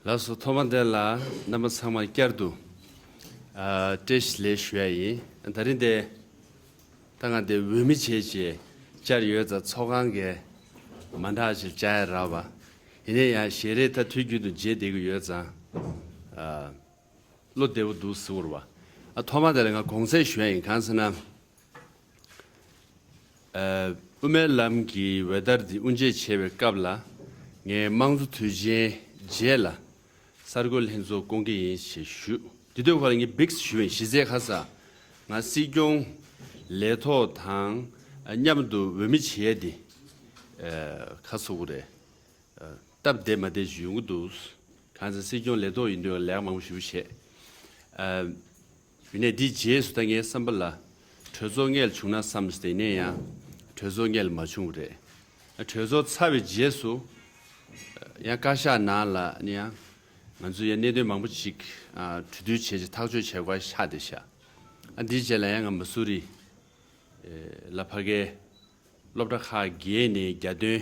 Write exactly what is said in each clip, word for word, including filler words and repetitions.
ལགས་སོ། ཐོག་མ་དེ་ལ་རྣམ་པ་ཚང་མར་བསྐྱར་དུ་ཨ་བཀྲ་ཤིས་བདེ་ལེགས་ཞུ་ཡ་ཡིན། ད་རིང་དེ་ད་ང་དེ་འོས་མི་བྱས་བྱས་བཅར་ཡོད་ཙང་ཚོགས་ཁང་གིས་མ་འདྲ་ཞིག་བཅར་ཡ་རག་པ། ཡིན་ན་ཡང་ཞལ་རས་ད་དུས་རྒྱུན་དུ་མཇལ་བསྡད་ཀྱི་ཡོད་ཙང་ཨ་བློ་བདེ་པོ་འདུག་ཟེར་བ། ཨ་ཐོག་མ་དེ་ལ་ང་དགོངས་སེལ་ཞུ་ཡ་ཡིན། གང་ཟེར་ན། ཨ་དབུ་མའི་ལམ་གྱི་འོད་ལྟར་འདི་དབུ་འབྱེད་བྱེད་པའི་སྐབས་ལ་ངས་དམངས་གཙོ་དུས་ཆེན་རྗེས་ལ་གསར་འགོད་ལྷན་ཚོགས་བསྐོང་གི་ཡིན་ཞེས་ཞུ། དེ་དུས་ཁོ་ལ་ངས་འབིགས་ཞུ་བའི་གཞི་རྩའི་ཁ་ས་ང་སྲིད་སྐྱོང་ལས་ཐོག་དང་མཉམ་དུ་འོས་མི་བྱེད་ཡ་འདི་ཁ་ཚུགས་རེད། སྟབས་བདེ་མ་བདེ་ཞིག་ཡོང་གི་འདུག། གང་ཟེར་སྲིད་སྐྱོང་ལས་ཐོག་ཡིན་དུས་ལས་ཀ་མང་པོ་ཞེ་པོ་བྱས། ཡིན་ནའི་འདིའི་རྗེས་སུ་ད་ངའི་བསམ་པ་ལ་གྲོས་ཚོགས་སྔོན་ལ་བྱུང་ན་བསམ་སྟེ་ནས་ཡང་གྲོས་ཚོགས་སྔོན་ལ་མ་བྱུང་བ་རེད། གྲོས་ཚོགས་ཚར་བའི་རྗེས་སུ་ཡང་བཀའ་ཤག་ནང་ལ་ནི་ཡང་ང་ཚོས་ཡང་གནད་དོན་མང་པོ་ཅིག་གྲོས་བསྡུར་བྱས་རྗེས་ཐག་གཅོད་བྱེད་དགོས་ཤག་བསྡད་ཤག། ཨ་འདིའི་རྗེས་ལ་ཡང་ང་མ་སུ་རི་ལ་ཕ་གའི་སློབ་གྲྭ་ཁག་བརྒྱད་ནས་རྒྱ་དོན་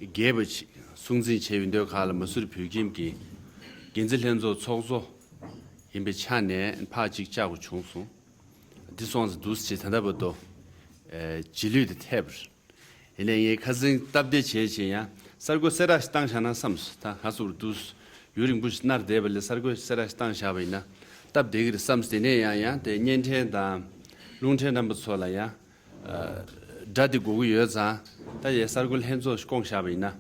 རྒྱས་པ་ཞིག་སྲུང་འཛིན་བྱས་ཡོད་འདོད་ཁག་ལ་མ་སུ་རི་བོད་ཁྱིམ་གྱི་འགན་འཛིན་ལྷན་ཚོགས་ཚོགས་གཙོ་ཡིན་པའི་ཆ་ནས་ཕར་གཅིག་བཅར་དགོས་བྱུང་སོང་། འདི་སོང་ཙང་འདུག་སེ་ད་ལྟ་བར་དུ་ཨེ་རྗེས་ལུས་དེ་ཐེབས་པ་རེད། ཡིན་ནའི་ངས་ཁ་སང་སྟབས་བདེ་བྱས་བྱས་ཡང་གསར་འགོད་གསལ་བསྒྲགས་ཤིག་བཏང་བཞག་ན་བསམས་སོང་། ད་ང་ཚོར་འདུག་ཡུན་རིང་པོ་ཞིག་མནར་བསྡད་པ་ལས་གསར་འགོད་གསལ་བསྒྲགས་ཤིག་བཏང་བཞག་པ་ཡིན་ན་སྟབས་བདེ་གི་རེད་བསམས། དེ་ནས་ཡང་ཡང་དེ་བརྙན་འཕྲིན་དང་རླུང་འཕྲིན་རྣམ་པ་ཚོ་ལ་ཡང་སྒྲ་དེ་དགོས་ཀྱི་ཡོད་ཙང་། ད་ཡའི་གསར་འགོད་ལྷན་ཚོགས་ཤིག་བསྐོངས་བཞག་པ་ཡིན་ན་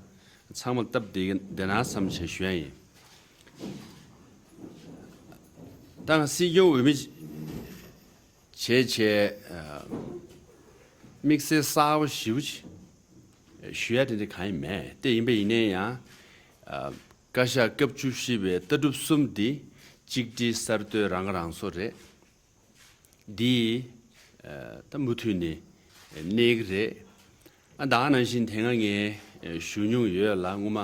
ཚང་མར་སྟབས་བདེ་བདེ་ན་བསམ་བྱས་ཞུ་ཡ་ཡིན། ད་ང་སྲིད་སྐྱོང་འོས་མི་བྱས་བྱས་དམིགས་བསལ་གསར་པ་ཞེ་པོ་ཞིག་ཞུ་ཡ་དེ་འདྲ་གང་ཡང་མེད་དེ། ཡིན་པ་ཡིན་ནའི་ཡང་བཀའ་ཤག་སྐབས་བཅུ་བཞི་པའི་ལྟ་གྲུབ་གསུམ་འདི་གཅིག་སྒྲིལ་གསར་གཏོད་རང་ཁ་རང་གསོ་རེད། འདི་ད་མུ་མཐུད་ནས་གནས་ཀྱི་རེད། ཨ་ད་ག་ནང་བཞིན་དེ་སྔ་ངས་ཞུ་མྱོང་ཡོད་ལ། སྔོན་མ་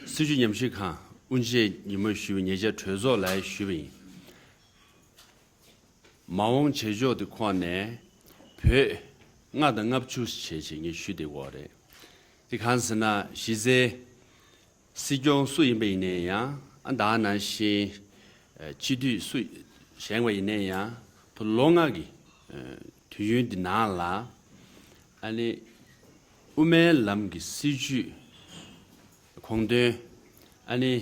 སྲིད་བྱུས་ཉམས་ཞིབ་ཁང་དབུ་འབྱེད་ཉིན་མོ་ཞུས་པའི་ཉེ་ཆར་གྲོས་ཚོགས་ལ་ཞུས་པ་ཡིན། མ་འོངས་བྱེད་ཕྱོགས་དེ་ཁོངས་ནས་བོད་ལྔ་དང་ལྔ་བཅུ་བྱས་བྱས་ངས་ཞུས་བསྡད་ཡོད་རེད། དེ་གང་ཟེར་ན་གཞི་རྩའི་སྲིད་སྐྱོང་སུ་ཡིན་པ་ཡིན་ནའི་ཡང་། ཨ་ད་ག་ནང་བཞིན་སྤྱི་འཐུས་སུ་བཞེངས་པ་ཡིན་ནའི་ཡང་། ད་ལོ་ལྔ་གི་དུས་ཡུན་འདི་ནང་ལ་ཨ་ནི་དབུ་མའི་ལམ་གྱི་སྲིད་བྱུས་དགོངས་དོན་ཨ་ནི་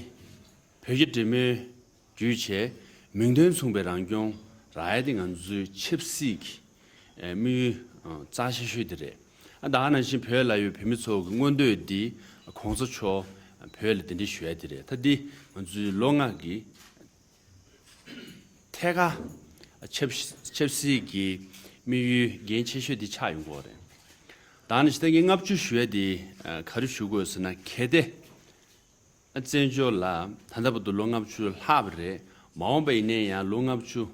བོད་རྒྱ་འབྲེལ་མོལ་བརྒྱུད་བྱས་མིང་དོན་མཚུངས་པའི་རང་སྐྱོང་རག་ཡ་དེ་ང་ཚོའི་ཆབ་སྲིད་ཀྱི་དམིགས་ཡུལ་རྩ་ཆེ་ཤོས་དེ་རེད། ཨ་ད་ག་ནང་བཞིན་བོད་ལ་ཡོད་བོད་མི་ཚོ་གི་མངོན་འདོད་འདི་གོང་ས་མཆོག་བོད་ལ་གདན་འདྲེན་ཞུ་ཡ་དེ་རེད། ད་འདི་ང་ཚོའི་ལོ་ལྔ་གི་ཐད་ཀར་ཆབ་ཆབ་སྲིད་ཀྱི་དམིགས་ཡུལ་འགན་ཆེ་ཤོས་འདི་ཆགས་ཡོང་གི་ཡོད་རེད། ད་ནི་ཞི་བདེ་ངས་ལྔ་བཅུ་ཞུ་ཡ་འདི་ག་རེ་ཞུ་དགོས་ཟེར་ན། གལ་ཏེ་བཙན་བྱོལ་ལ་ད་ལྟ་བར་དུ་ལོ་ལྔ་བཅུ་ལྷག་པ་རེད། མ་འོངས་པ་ཡིན་ནའི་ཡང་ལོ་ལྔ་བཅུ་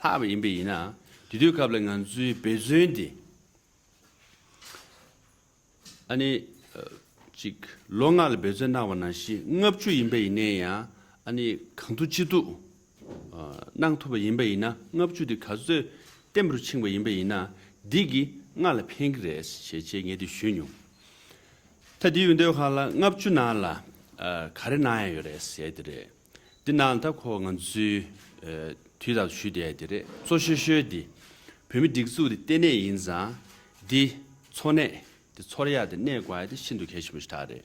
ལྷག་པ་ཡིན་པ་ཡིན་ན། དེ་དུས་སྐབས་ལ་ང་ཚོའི་འབད་བརྩོན་འདི་ཨ་ནི་ཨ་ཅིག་ལོ་ལྔ་ལ་འབད་བརྩོན་གནང་བ་ནང་བཞིན་ལྔ་བཅུ་ཡིན་པ་ཡིན་ནའི་ཡང་། ཨ་ནི་གང་ཐུབ་ཅི་ཐུབ་ཨ་གནང་ཐུབ་པ་ཡིན་པ་ཡིན་ན། ལྔ་བཅུ་དེ་ག་ཚོད་བརྟན་པོར་ཕྱིན་པ་ཡིན་པ་ཡིན་ན། འདི་གིས་ལྔ་ལ་ཕན་གྱི་རེད་ཞེས་བྱས་ངས་དེ་ཞུས་མྱོང་། ད་དེ་ཡོད་འདོད་ཁ་ལ་ལྔ་བཅུ་ནང་ལ་ཨ་ག་རེ་གནང་ཡ་ཡོད་རེད་ཟེར་དེ་རེད། འདི་ནང་ལ་ད་ཁོ་ང་ཚོའི་ཨ་དུས་རྟག་ཞུས་བསྡད་ཡ་དེ་རེད། གཙོ་ཤོས་ཤོས་འདི་བོད་མི་སྒྲིག་འཛུགས་འདི་ལྟེ་གནས་ཡིན་ཙང་། འདི་འཚོ་གནས་འདི་ཚོར་ཡ་དེ་གནས་དགོས་ཡ་དེ་ཤིན་ཏུ་གལ་ཆེན་པོ་ཞིག་རེད།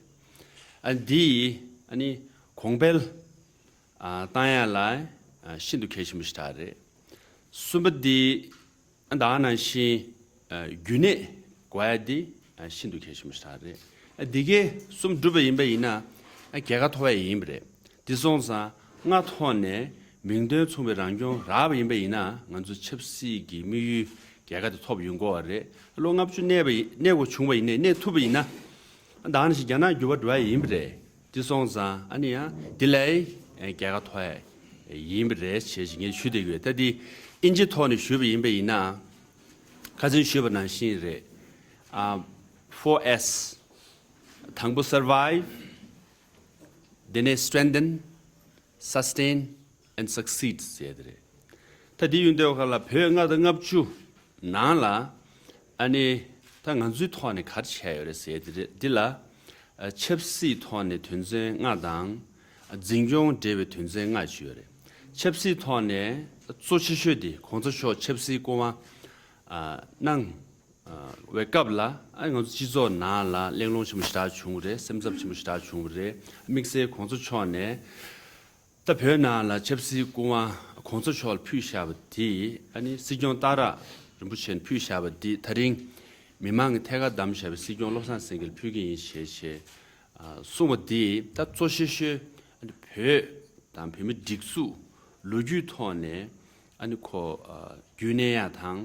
ཨ་འདི་ཡིས་ཨ་ནི་གོང་འཕེལ་ཨ་བཏང་ཡ་ལ་ཨ་ཤིན་ཏུ་གལ་ཆེན་པོ་ཞིག་རེད། གསུམ་པ་འདི་ཨ་ད་ག་ནང་བཞིན་ཨ་རྒྱུན་གནས་དགོས་ཡ་འདི་ཨ་ཤིན་ཏུ་གལ་ཆེན་པོ་ཞིག་རེད། ཨ་འདི་གའི་གསུམ་འགྲུབ་པ་ཡིན་པ་ཡིན་ན་ཨ་རྒྱལ་ཁ་ཐོབ་ཡ་ཡིན་པ་རེད། འདི་སོང་ཙང་ལྔ་ཐོག་ནས་མིང་དོན་མཚུངས་པའི་རང་སྐྱོང་རག་པ་ཡིན་པ་ཡིན་ན། ང་ཚོ་ཆབ་སྲིད་ཀྱི་དམིགས་ཡུལ་རྒྱལ་ཁ་དེ་ཐོབ་ཡོང་གི་ཡོད་རེད། ལོ་ལྔ་བཅུ་གནས་པ་ཡིན། གནས་དགོས་བྱུང་བ་ཡིན་ནའི། གནས་ཐུབ་པ་ཡིན་ན། ད་ག་ནང་བཞིན་རྒྱ་ནག་འགྱུར་བ་འགྲོ་ཡ་ཡིན་པ་རེད། འདི་སོང་ཙང་ཨ་ནི་ཡང་འདི་ལའི་རྒྱལ་ཁ་ཐོབ་ཡ་ཡིན་པ་རེད་ཞེས་ངས་ཞུ་བསྡད་ཡོད། ད་འདི་ཨིན་ཇི་ཐོག་ནས་ཞུས་པ་ཡིན་པ་ཡིན་ན། ཁ་སང་ཞུས་པ་ནང་བཞིན་རེད། ཨ་ཕོར་ཨེས། དང་པོ་survive། དེ་ནས་strengthen, sustain and succeed ཟེར་དེ་རེད། ད་དེ་ཡོད་འདོད་ཁ་ལ་བོད་ལྔ་དང་ལྔ་བཅུ་ནང་ལ་ཨ་ནི་ད་ང་ཚོའི་ཐོག་ནས་ག་རེ་བྱས་ཡོད་རེད་ཟེར་དེ་རེད། འདི་ལ་ཨ་ཆབ་སྲིད་ཐོག་ནས་དོན་ཚན་ལྔ་དང་ འཛིན་སྐྱོང་འབྲེལ་བའི་དོན་ཚན་ལྔ་ཅིག་ཡོད་རེད། ཆབ་སྲིད་ཐོག་ནས་གཙོ་ཆེ་ཤོས་དེ་གོང་ས་མཆོག་ཆབ་སྲིད་སྐུ་དབང་ཨ་གནང་ཨ་བའི་སྐབས་ལ་ཨ་ང་ཚོ་སྤྱི་ཚོགས་ནང་ལ་གླེང་སློང་ཆེན་པོ་ཞེ་དྲག་བྱུང་བ་རེད། སེམས་འཚབ་ཆེན་པོ་ཞེ་དྲག་བྱུང་བ་རེད། དམིགས་བསལ་གོང་ས་མཆོག་ནས་ད་བོད་ནང་ལ་ཆབ་སྲིད་སྐུ་དབང་གོང་ས་མཆོག་ལ་ཕུལ་བཞག་པ་དེ་ཨ་ནི་སྲིད་སྐྱོང་སྟག་བྲག་རིན་པོ་ཆེ་ཕུལ་བཞག་པ་དེ་ད་རིང་མི་མང་གིས་ཐད་ཀར་བདམས་བཞག་པའི་སྲིད་སྐྱོང་བློ་བཟང་སེང་གེར་ཕུལ་གྱི་ཡིན་ཞེས་བྱས་ཨ་གསུངས་པ་འདི་ད་གཙོ་ཆེ་ཤོས་ཨ་ནི་བོད་དང་བོད་མི་སྒྲིག་འཛུགས་ལོ་རྒྱུས་ཐོག་ནས་ཨ་ནི་ཁོ་ཨ་རྒྱུས་གནས་ཡག་དང་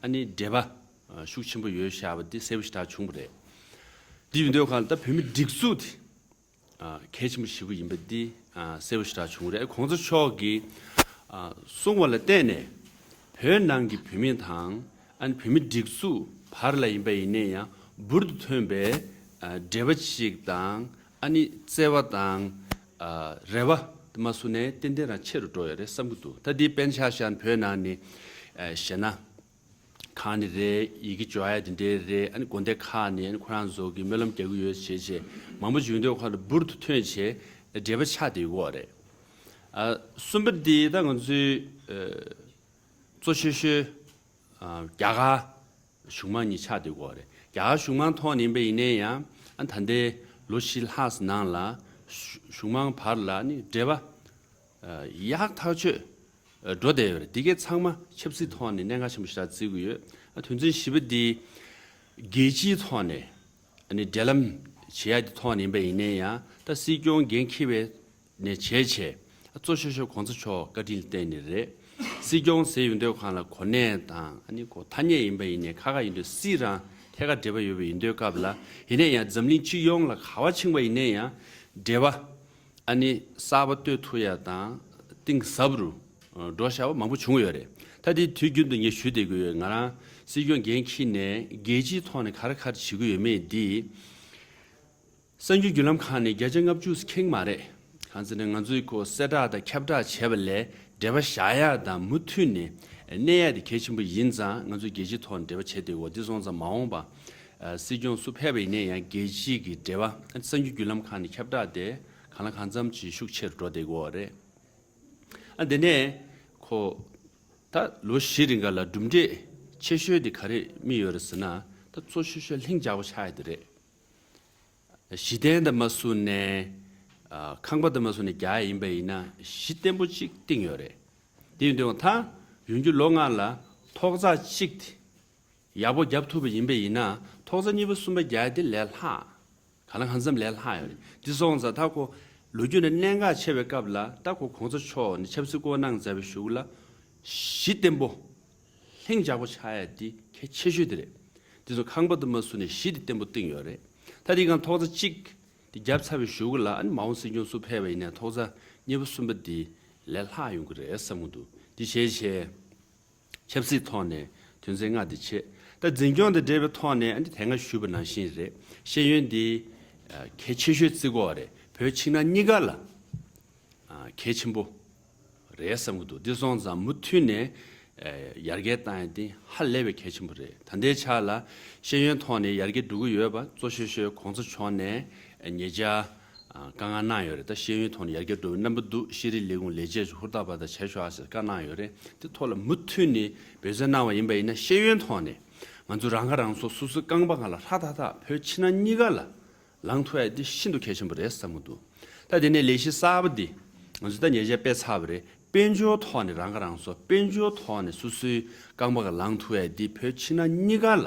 ཨ་ནི་འབྲེལ་བ་ཨ་ཤུགས་ཆེན་པོ་ཡོད་བཞག་པ་འདི་གསལ་པོ་ཞེ་དྲག་བྱུང་བ་རེད། འདི་ཡིན་དུས་གང་ལ་ད་བོད་མི་སྒྲིག་འཛུགས་དེ་ཨ་གལ་ཆེན་པོ་ཞེ་པོ་ཡིན་པ་འདི་ཨ་གསལ་པོ་ཞེ་དྲག་བྱུང་བ་རེད། གོང་ས་མཆོག་གིས་ཨ་གསུངས་པ་ལ་བརྟེན་ནས་བོད་ནང་གི་བོད་མི་དང་ཨ་ནི་བོད་མི་སྒྲིག་འཛུགས་བར་ལ་ཡིན་པ་ཡིན་ནའི་ཡང་འབུར་དུ་ཐོན་པའི་ཨ་འབྲེལ་བ་ཅིག་དང་ཨ་ནི་བརྩེ་བ་དང་ཨ་རེ་བ་དེ་མ་སུ་ནས་ཏན་ཏན་རང་ཆེ་རུ་འགྲོ་ཡོད་རེད་བསམ་གྱི་འདུག་ད་འདི་དཔེར་ན་ཆ་བཞག་ན་བོད་ནང་ནས་ཨ་གཞས་སྣ་ཁང་ནས་རེད། ཡི་གེ་སྦྱོར་ཡ་དེ་འདྲའི་རེད། ཨ་ནི་དགོན་སྡེ་ཁག་ནས་ཨ་ནི་ཁོ་རང་ཚོ་གི་སྨོན་ལམ་རྒྱག་གི་ཡོད་ཞེས་བྱས་མང་པོ་བྱུང་དུས་ཁོ་ལ་འབུར་དུ་ཐོན་བྱས་འབྲེལ་བ་ཆགས་བསྡད་ཡོད་རེད། ཨ་གསུམ་པ་འདི་ད་ང་ཚོའི་ཨ་གཙོ་ཆེ་ཤོས་ཨ་རྒྱ་གར་གཞུང་མང་གཉིས་ཆགས་བསྡད་ཡོད་རེད། རྒྱ་གར་གཞུང་མང་ཐོག་ནས་ཡིན་པ་ཡིན་ནའི་ཡང་ཨ་ད་ལྟའི་ལོ་བཞི་ལྷག་ཙམ་ནང་ལ་གཞུང་མང་བར་ལ་ནི་འབྲེལ་བ་ཡག་ཐག་ཆོད་འགྲོ་བསྡད་ཡོད་རེད། འདི་གའི་ཚང་མ་ཆབ་སྲིད་ཐོག་ནས་གནད་འགག་ཆེན་པོ་ཞིག་བརྩི་གི་ཡོད། ཨ་དོན་ཚན་བཞི་པ་འདི་རྒྱལ་སྤྱིའི་ཐོག་ནས་ཨ་ནི་འབྲེལ་ལམ་བྱེད་ཡ་དེ་ཐོག་ནས་ཡིན་པ་ཡིན་ནའི་ཡང་ད་སྲིད་སྐྱོང་འགན་འཁྱེར་བའི་ནས་བྱས་བྱས་གཙོ་ཆེ་ཤོས་གོང་ས་མཆོག་བཀའ་དྲིན་ལ་བརྟེན་ནས་རེད། སྲིད་སྐྱོང་ཟེར་ཡོང་དུས་གང་ལ་གོ་གནས་དང་ཨ་ནི་གོ་ཐ་སྙད་ཡིན་པ་ཡིན་ནའི་ཁ་ཁ་ཡིན་དུས་སྲིད་རང་ཐད་ཀར་འབྲེལ་བ་ཡོད་པ་ཡིན་དུས་སྐབས་ལ་ཡིན་ནའི་ཡང་འཛམ་གླིང་སྤྱི་ཡོངས་ལ་ག་བ་ཕྱིན་པ་ཡིན་ནའི་ཡང་འབྲེལ་བ་ཨ་ནི་གསར་པ་གཏོད་ཐུབ་ཡ་དང་གཏིང་ཟབ་རུ་འགྲོ་བཞག་པ་མང་པོ་བྱུང་ཡོད་རེད། ད་དེ་དུས་རྒྱུན་དུ་ངས་ཞུ་བསྡད་ཀྱི་ཡོད། ང་རང་སྲིད་སྐྱོང་འགན་འཁྱེར་ནས་རྒྱལ་སྤྱིའི་ཐོག་ནས་ག་རེ་ག་རེ་བྱེད་ཀྱི་ཡོད་མེད་འདི་གསར་འགྱུར་བརྒྱུད་ལམ་ཁག་ནས་བརྒྱ་ཆ་ལྔ་བཅུ་ཁེངས་མ་རེད། གང་ཟེར་ན་ང་ཚོས་ཁོ་གསལ་བསྒྲགས་དང་ཁྱབ་བསྒྲགས་བྱས་པ་ལས་འབྲེལ་བ་བཞག་ཡ་དང་མུ་མཐུད་ནས་གནས་ཡ་དེ་གལ་ཆེན་པོ་ཡིན་ཙང་ང་ཚོས་རྒྱལ་སྤྱིའི་ཐོག་ནས་འབྲེལ་བ་བྱས་བསྡད་ཡོད། འདི་སོང་ཙང་མ་འོངས་པ་ཨ་སྲིད་སྐྱོང་སུ་ཕེབས་པ་ཡིན་ནའི་ཡང་རྒྱལ་སྤྱིའི་གི་འབྲེལ་བ་གསར་འགྱུར་བརྒྱུད་ལམ་ཁག་ནས་ཁྱབ་བསྒྲགས་དེ་གང་ལ་གང་འཚམ་ཅིག་ཤུགས་ཆེ་རུ་འགྲོ་བསྡད་ཡོད་རེད། ཨ་དེ་ནས་ཁོ་ད་ལོ་བཞི་རིང་ག་ལ་གྲུབ་འབྲས་ཆེ་ཤོས་དེ་ག་རེ་རྨིས་ཡོད་རེད་ཟེར་ན་ད་གཙོ་ཆེ་ཤོས་ལྷིང་འཇགས་པོ་ཆགས་ཡ་དེ་རེད། གཞི་རྟེན་དང་མ་བཟུང་ནས་ཨ་ཁང་པ་དང་མ་བཟུང་ནས་རྒྱག་ཡ་ཡིན་པ་ཡིན་ན་གཞི་བརྟན་པོ་གཅིག་བཏིང་ཡོད་རེད། དེ་ཡིན་དུས་ད་ཡོང་རྒྱུ་ལོ་ལྔ་ལ་ཐོག་བརྩེགས་གཅིག་དེ་ཡག་པོ་བརྒྱབ་ཐུབ་པ་ཡིན་པ་ཡིན་ན་ཐོག་བརྩེགས་གཉིས་པ་གསུམ་པ་རྒྱག་ཡ་དེ་ལས་སླ། གང་ལ་གང་འཚམ་ལས་སླ་ཡོད་རེད། འདི་སོང་ཙང་ད་ཁོ་ལོ་རྒྱུས་ནས་གནད་འགག་ཆེ་བའི་སྐབས་ལ་ད་ཁོ་གོང་ས་མཆོག་ནས་ཆབ་སྲིད་སྐུ་དབང་གནང་མཛད་པའི་གཞུག་ལ་གཞི་བརྟན་པོ་ལྷིང་འཇགས་པོ་ཆགས་ཡ་འདི་གལ་ཆེ་ཤོས་དེ་རེད། འདི་ཚོ་ཁང་པ་དུ་མ་བཟུང་ནས་གཞི་དེ་བརྟན་པོ་བཏིང་ཡོད་རེད། ད་དེ་གང་ཐོག་ཚ་གཅིག་དེ་བརྒྱབ་ཚར་བའི་གཞུག་ལ་ཨ་ནི་མ་འོངས་སྲིད་སྐྱོང་སུ་ཕེབས་པ་ཡིན་ནའི་ཐོག་ཚ་གཉིས་པ་གསུམ་པ་དེ་ལས་སླ་ཡོང་གི་རེད་བསམ་གི་འདུག་འདི་བྱས་བྱས། ཆབ་སྲིད་ཐོག་ནས་དོན་ཚན་ལྔ་འདི་བྱེད། ད་འཛིན་སྐྱོང་དང་འབྲེལ་བའི་ཐོག་ནས་ཨ་ནི་དེ་སྔ་ཞུས་པ་ནང་བཞིན་རེད། ཤེས་ཡོན་འདི་ཨ་གལ་ཆེ་ཤོས་བརྩི་དགོས་པ་རེད། བོད་ཕྱི་ནང་གཉིས་ཀ་ལ་ཨ་གལ་ཆེན་པོ་རེད་བསམ་གྱི་འདུག་འདི་སོང་ཙང་མུ་མཐུད་ནས་ཨ་ཡར་རྒྱས་བཏང་ཡ་འདི་ཧ་ལས་པའི་གལ་ཆེན་པོ་རེད། ད་ལྟའི་ཆ་ལ་ཤེས་ཡོན་ཐོག་ནས་ཡར་རྒྱས་འགྲོ་གི་ཡོད་པ་གཙོ་ཆེ་ཤོས་གོང་ས་མཆོག་ནས་ཉེ་ཆར། ཨ་བཀའ་མངགས་གནང་ཡོད་རེད། ད་ཤེས་ཡོན་ཐོག་ནས་ཡར་རྒྱས་འགྲོ་བའི་རྣམ་པ་འདུག་ཤེས་རིག་ལས་ཁུངས་ལས་བྱེད་ཚོ་ཧུར་ཐག་པ་ཐག་བྱས་ཤོག་ཨ་ཟེར་བཀའ་གནང་ཡོད་རེད། དེ་ཐོག་ལ་མུ་མཐུད་ནས་འབད་བརྩོན་གནང་བ་ཡིན་པ་ཡིན་ན་ཤེས་ཡོན་ཐོག་ནས་ང་ཚོ་རང་ཁ་རང་གསོ་སོ་སོའི་རྐང་པ་སྒང་ལ་ཧྲ་ཐག་ཐག་བོད་ཕྱི་ནང་གཉིས་ཀ་ལ་ལངས་ཐུབ་ཡ་དེ་ཤིན་ཏུ་གལ་ཆེན་པོ་རེད་བསམ་གྱི་འདུག་ད་དེ་ནས་ལས་གཞི་གསར་པ་འདི་ང་ཚོ་ད་ཉེ་ཆར་སྤེལ་ཚར་བ་རེད། དཔལ་འབྱོར་ཐོག་ནས་རང་ཁ་རང་གསོ་དཔལ་འབྱོར་ཐོག་ནས་སོ་སོའི་རྐང་པ་སྒང་ལངས་ཐུབ་ཡ་དེ་བོད་ཕྱི་ནང་གཉིས་ཀ་ལ།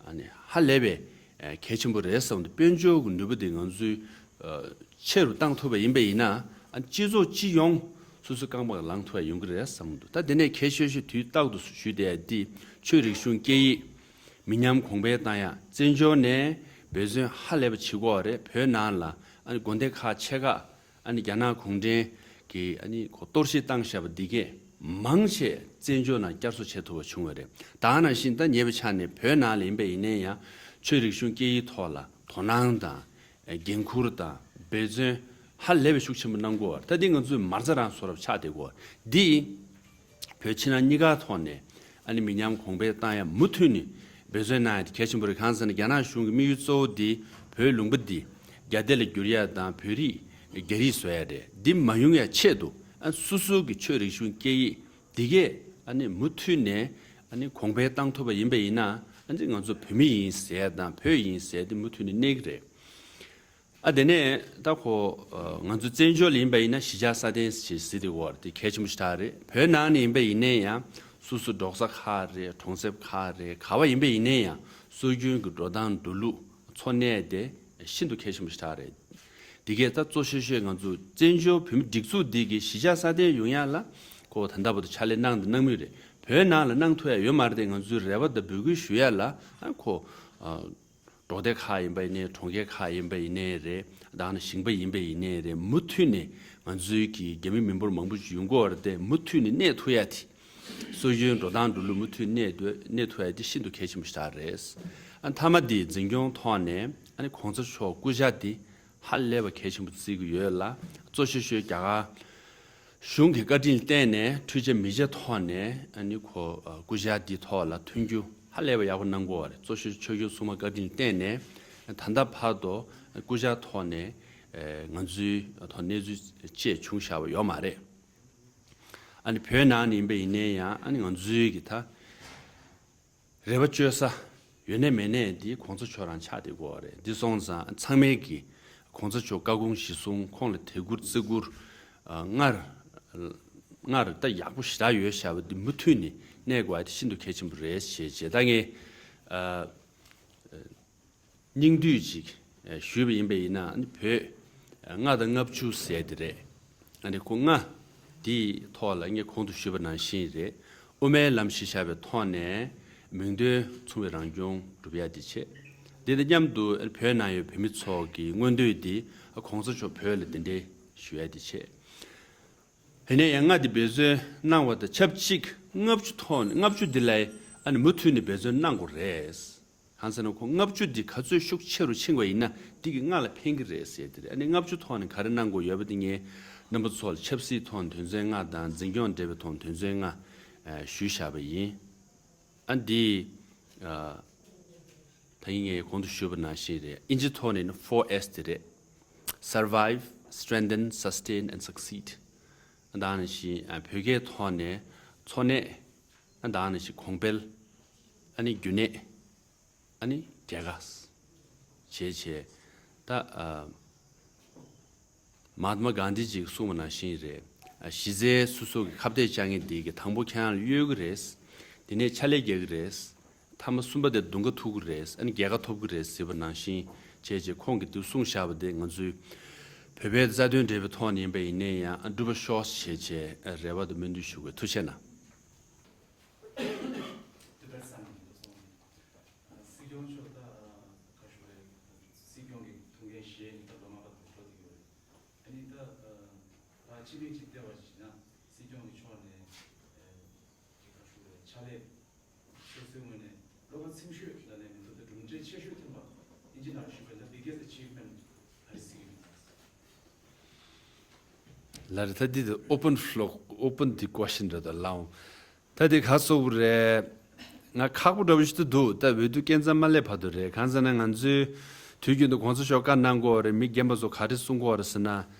ཨ་ནི་ཧ་ལས་པའི་ཨ་གལ་ཆེན་པོ་རེད་བསམ་འདུག་དཔལ་འབྱོར་གྱི་ནུས་པ་དེ་ང་ཚོས་ཨ་ཆེ་རུ་བཏང་ཐུབ་པ་ཡིན་པ་ཡིན་ན་ཨ་སྤྱི་ཚོགས་སྤྱི་ཡོངས་སོ་སོའི་རྐང་པ་ལངས་ཐུབ་པ་ཡོང་གི་རེད་བསམ་འདུག་ད་དེ་ནས་གལ་ཆེ་ཤོས་དུས་རྟག་ཏུ་ཞུས་བསྡད་ཡ་འདི་ཆོས་རིག་གཞུང་སྐད་ཡིག་མི་ཉམས་གོང་འཕེལ་བཏང་ཡ་བཙན་བྱོལ་ནས་འབད་བརྩོན་ཧ་ལས་པ་བྱེད་དགོས་པ་རེད། བོད་ནང་ལ་ཨ་ནི་དགོན་སྡེ་ཁག་ཆེ་ཁག་ཨ་ནི་རྒྱ་ནག་གུང་ཁྲན་གྱིས་ཨ་ནི་ཁོ་གཏོར་བཤིག་བཏང་བཞག་པ་འདི་གས་མང་ཆེ་བཙན་བྱོལ་ནང་བསྐྱར་གསོ་བྱེད་ཐུབ་པ་བྱུང་བ་རེད། ད་ག་ནང་བཞིན་ད་ཉེ་བའི་ཆ་ནས་བོད་ནང་ལ་ཡིན་པ་ཡིན་ནའི་ཡང་ཆོས་རིག་གཞུང་སྐད་ཡིག་ཐོག་ལ་དོ་སྣང་དང་འགན་འཁུར་དང་འབད་བརྩོན་ཧ་ལས་པའི་ཤུགས་ཆེན་པོ་གནང་དགོས་པ་ད་འདི་ང་ཚོས་མ་རྩ་རང་བཟོ་འདྲ་ཆགས་བསྡད་དགོས་པ་འདི། བོད་ཕྱི་ནང་གཉིས་ཀ་ཐོག་ནས་ཨ་ནི་མི་ཉམས་གོང་འཕེལ་བཏང་ཡ་མུ་མཐུད་ནས་འབད་བརྩོན་གནང་ཡ་དེ་གལ་ཆེན་པོ་རེད། གང་ཟེར་ན་རྒྱ་ནག་གཞུང་གི་དམིགས་ཡུལ་གཙོ་བོ་དེ་བོད་ལུང་པ་འདི་རྒྱ་སྡེ་ལ་བསྒྱུར་ཡ་དང་བོད་རིགས་ རྒྱ་རིགས་བཟོ་ཡ་རེད། འདི་མ་ཡོང་ཡ་ཆེད་དུ་ཨ་སོ་སོ་གི་ཆོས་རིག་གཞུང་སྐད་ཡིག་འདི་གས་ཨ་ནི་མུ་མཐུད་ནས་ཨ་ནི་གོང་འཕེལ་བཏང་ཐུབ་པ་ཡིན་པ་ཡིན་ན། ཨ་ནི་ང་ཚོ་བོད་མི་ཡིན་ཟེར་ཡ་དང་བོད་ཡིན་ཟེར་ཡ་འདི་མུ་མཐུད་ནས་གནས་ཀྱི་རེད། ཨ་དེ་ནས་ད་ཁོ་ཨ་ང་ཚོ་བཙན་བྱོལ་ལ་ཡིན་པ་ཡིན་ན་གཞིས་ཆགས་སྲ་བརྟན་ཞེས་ཟེར་དེ་གོ་བར་དེ་གལ་ཆེན་པོ་ཞིག་ད་རེད། བོད་ནང་ནས་ཡིན་པ་ཡིན་ནའི་ཡང་སོ་སོ་འབྲོག་ས་ཁག་རེད། གྲོང་གསེབ་ཁག་རེད། ག་བ་ཡིན་པ་ཡིན་ནའི་ཡང་སྲོལ་རྒྱུན་གྱི་འགྲོ་སྟངས་འགྲོ་ལུགས་འཚོ་གནས་དེ་ཤིན་ཏུ་གལ་ཆེན་པོ་ཞིག་ད་རེད། དེ་གས་ད་གཙོ་ཆེ་ཤོས་ང་ཚོ་བཙན་བྱོལ་བོད་མི་སྒྲིག་འཛུགས་འདི་གི་གཞིས་ཆགས་སྲ་བརྟན་ཡོང་ཡ་ལ་ཁོ་ད་ལྟ་བར་དུ་ཕྱག་ལས་གནང་དང་གནང་མུས་རེད། བོད་ནང་ལ་གནང་ཐུབ་ཡ་ཡོད་མ་རེད་དེ། ང་ཚོའི་རེ་བ་དང་འབོད་སྐུལ་ཞུ་ཡ་ལ་ཨ་ཁོ་ཨ་འབྲོག་སྡེ་ཁག་ཡིན་པ་ཡིན་ནའི་གྲོང་ཁྱེར་ཁག་ཡིན་པ་ཡིན་ནའི་རེད། ད་ནི་ཞིང་པ་ཡིན་པ་ཡིན་ནའི་རེད། མུ་མཐུད་ནས་ང་ཚོའི་གི་རྒྱ་མི་མི་འབོར་མང་པོ་ཞིག་ཡོང་གི་ཡོད་རེད་དེ། མུ་མཐུད་ནས་གནས་ཐུབ་ཡ་དེ། སྲོལ་རྒྱུན་འགྲོ་སྟངས་འགྲོ་ལུགས་མུ་མཐུད་གནས་སྡོད་གནས་ཐུབ་ཡ་དེ་ཤིན་ཏུ་གལ་ཆེན་པོ་ཞིག་རེད། ཨ་མཐའ་མ་དེ་འཛིན་སྐྱོང་ཐོག་ནས་ཨ་ནི་གོང་ས་མཆོག་སྐུ་ཕྱྭ་དེ་ཧ་ལས་པ་གལ་ཆེན་པོ་བརྩི་གི་ཡོད་ལ། གཙོ་ཆེ་ཤོས་རྒྱ་གར་གཞུང་གི་བཀའ་དྲིན་བརྟེན་ནས་འཕྲུལ་ཆས་མེ་ལྕེ་ཐོག་ནས་ཨ་ནི་ཁོ་ཨ་སྐུ་ཕྱྭ་འདི་ཐོག་ལ་མཐུན་འགྱུར་ཧ་ལས་པ་ཡག་པོ་གནང་གི་ཡོད་རེད། གཙོ་ཆེ་ཆོས་སྐྱོང་སྲུང་མ་བཀའ་དྲིན་བརྟེན་ནས་ད་ལྟ་བར་དུ་སྐུ་ཕྱྭ་ཐོག་ནས་ཨ་ང་ཚོའི་ཐོག་གནས་ཚུལ་ཅེས་བྱུང་བཞག་པ་ཡོད་མ་རེད། ཨ་ནི་བོད་ནང་ནས་ཡིན་པ་ཡིན་ནའི་ཡང་ཨ་ནི་ང་ཚོའི་གི་ད་རེ་བ་བཅོལ་ས་ཡོད་ནའི་མེད་ནའི་འདི་གོང་ས་མཆོག་རང་ཆགས་བསྡད་ཀྱི་ཡོད་རེད། འདི་སོང་ཙང་ཚང་མས་ཀྱི་གོང་ས་མཆོག་བཀའ་དགོངས་གཞིར་བཟུང་ཁོང་ལ་དད་བཀུར་བརྩི་བཀུར་ཨ་སྔར་སྔར་ད་ཡག་པོ་ཞེ་དྲག་ཡོད་བཞག་པ་འདི་མུ་མཐུད་ནས་གནས་དགོས་པ་དེ་ཤིན་ཏུ་གལ་ཆེན་པོ་རེད་ཞེས་བྱས། ད་ངས་ཨ་སྙིང་བསྡུས་ཅིག་ཞུས་པ་ཡིན་པ་ཡིན་ན། ཨ་ནི་བོད་ལྔ་དང་ལྔ་བཅུ་ཟེར་དེ་རེད། ཨ་ནི་ཁོ་ལྔ་དེའི་ཐོག་ལ་ངས་གོང་དུ་ཞུས་པ་ནང་བཞིན་རེད། དབུ་མའི་ལམ་གཞི་བཞག་པའི་ཐོག་ནས་མིང་དོན་མཚུངས་པའི་རང་སྐྱོང་སྒྲུབ་ཡ་དེ་བྱས། དེ་དང་མཉམ་དུ་བོད་ནང་ཡོད་བོད་མི་ཚོ་གི་མངོན་འདོད་དེ་གོང་ས་མཆོག་བོད་ལ་གདན་འདྲེན་ཞུ་ཡ་དེ་བྱས། ཡིན་ནའི་ཡང་ལྔ་དེ་འབད་བརྩོན་གནང་བ་དང་ཆབས་ཅིག་ལྔ་བཅུ་ཐོག་ནས་ལྔ་བཅུ་འདི་ལ་ཨ་ནི་མུ་མཐུད་ནས་འབད་བརྩོན་གནང་དགོས་རེད། གང་ཟེར་ན་ཁོ་ལྔ་བཅུ་འདི་ག་ཚོད་ཤུགས་ཆེ་རུ་ཕྱིན་པ་ཡིན་ན་འདི་གི་ལྔ་ལ་ཕན་གི་རེད་ཟེར་དེ་རེད། ཨ་ནི་ལྔ་བཅུ་ཐོག་ནས་ག་རེ་གནང་དགོས་ཡོད་པ་དེ་ངས་རྣམ་པ་ཚོ་ལ་ཆབ་སྲིད་ཐོག་ནས་དོན་ཚན་ལྔ་དང་འཛིན་སྐྱོང་འབྲེལ་བའི་ཐོག་ནས་དོན་ཚན་ལྔ་ཞུས་བཞག་པ་ཡིན། ཨ་འདི་ཨ། ད་ཡིན་ངས་གོང་དུ་ཞུས་པ་ནང་བཞིན་རེད། ཨིན་ཇི་ཐོག་ནས་ནི་ཕོར་ཨེས་དེ་རེད། Survive, Strengthen, Sustain and Succeed. ཨ་ད་ནང་བཞིན་ཨ་བོད་སྐད་ཐོག་ནས་འཚོ་གནས། ཨ་ད་ནང་བཞིན་གོང་འཕེལ། ཨ་ནི་རྒྱུན་གནས། ཨ་ནི་རྒྱལ་ཁ། བྱས་བྱས། ད་ཨ། མ་ཧཱ་ཏྨ་གྷན་དྷི་ཇིས་གསུངས་པ་ནང་བཞིན་རེད། ཨ་གཞི་རྩའི་སོ་སོ་གི་ཁ་གཏད་བཅག་མཁན་འདི་གི་དང་པོ་ཁྱེད་རང་ལ་གཡོལ་གི་རེད། དེ་ནས་ཕྱག་ལས་རྒྱག་གི་རེད། མཐའ་མ་གསུམ་པ་དེ་གདུང་ཁ་ཐུག་གི་རེད། ཨ་ནི་རྒྱལ་ཁ་ཐོབ་གི་རེད་ཟེར་བ་ནང་བཞིན་བྱས་བྱས་ཁོང་གིས་འདི་གསུངས་བཞག་པ་དེ་ང་ཚོའི་བོད་པའི་རྩ་དོན་འབྲེལ་བའི་ཐོག་ནས་ཡིན་པ་ཡིན་ནའི་ཡང་ཨ་འགྲུབ་པ་ཤོག་བྱས་བྱས་ཨ་རེ་བ་དང་སྨོན་འདུན་ཞུ་དགོས། ཐུགས་རྗེ་གནང་། སྲིད་སྐྱོང་མཆོག་ད་ག་ཞུ་རེད། སྲིད་སྐྱོང་གི་ཐུགས་འགན་བཞེས་ནས་ད་ལོ་ལྔ་པ་དུ་འགྲོ་བསྡད་ཡོད་རེད། ཨ་ནི་ད་ད་ཕྱི་མིག་ཅིག་བལྟས་པ་ཞིག་ན་སྲིད་སྐྱོང་གི་ཕྱོགས་ནས་ཅིག་ག་ཞུ་རེད། ཕྱག་ལས་སོ་སོའི་ངོས་ནས་བློ་ཁ་ཚིམ་ཤོས་ལ་ནས་མི་འདུག་ད་གྲུབ་འབྲས་ཆེ་ཤོས་ཐོན་པ་ཨིན་ཇི་ནང་ཞུ་བའི་ད་biggest achievement ག་རེ་གཟིགས་ཡོད། ལ་རེ་ད་འདི་open floor, open the question རེད་ད་ལའོ། ད་དེ་ག་སོགས་རེད། ང་ཁག་པོ་འདྲ་པོ་ཞིག་ཏུ་འདུག་ད་འོས་བསྡུ་སྐས་འཛེགས་མ་སླེབས་བར་དུ་རེད། གང་ཟེར་ན་ང་ཚོའི་དུས་རྒྱུན་དུ་གོང་ས་མཆོག་བཀའ་གནང་གི་ཡོད་རེད། མི་རྒན་པ་ཚོ་ག་རེ་གསུང་གི་ཡོད་རེད་ཟེར་ན།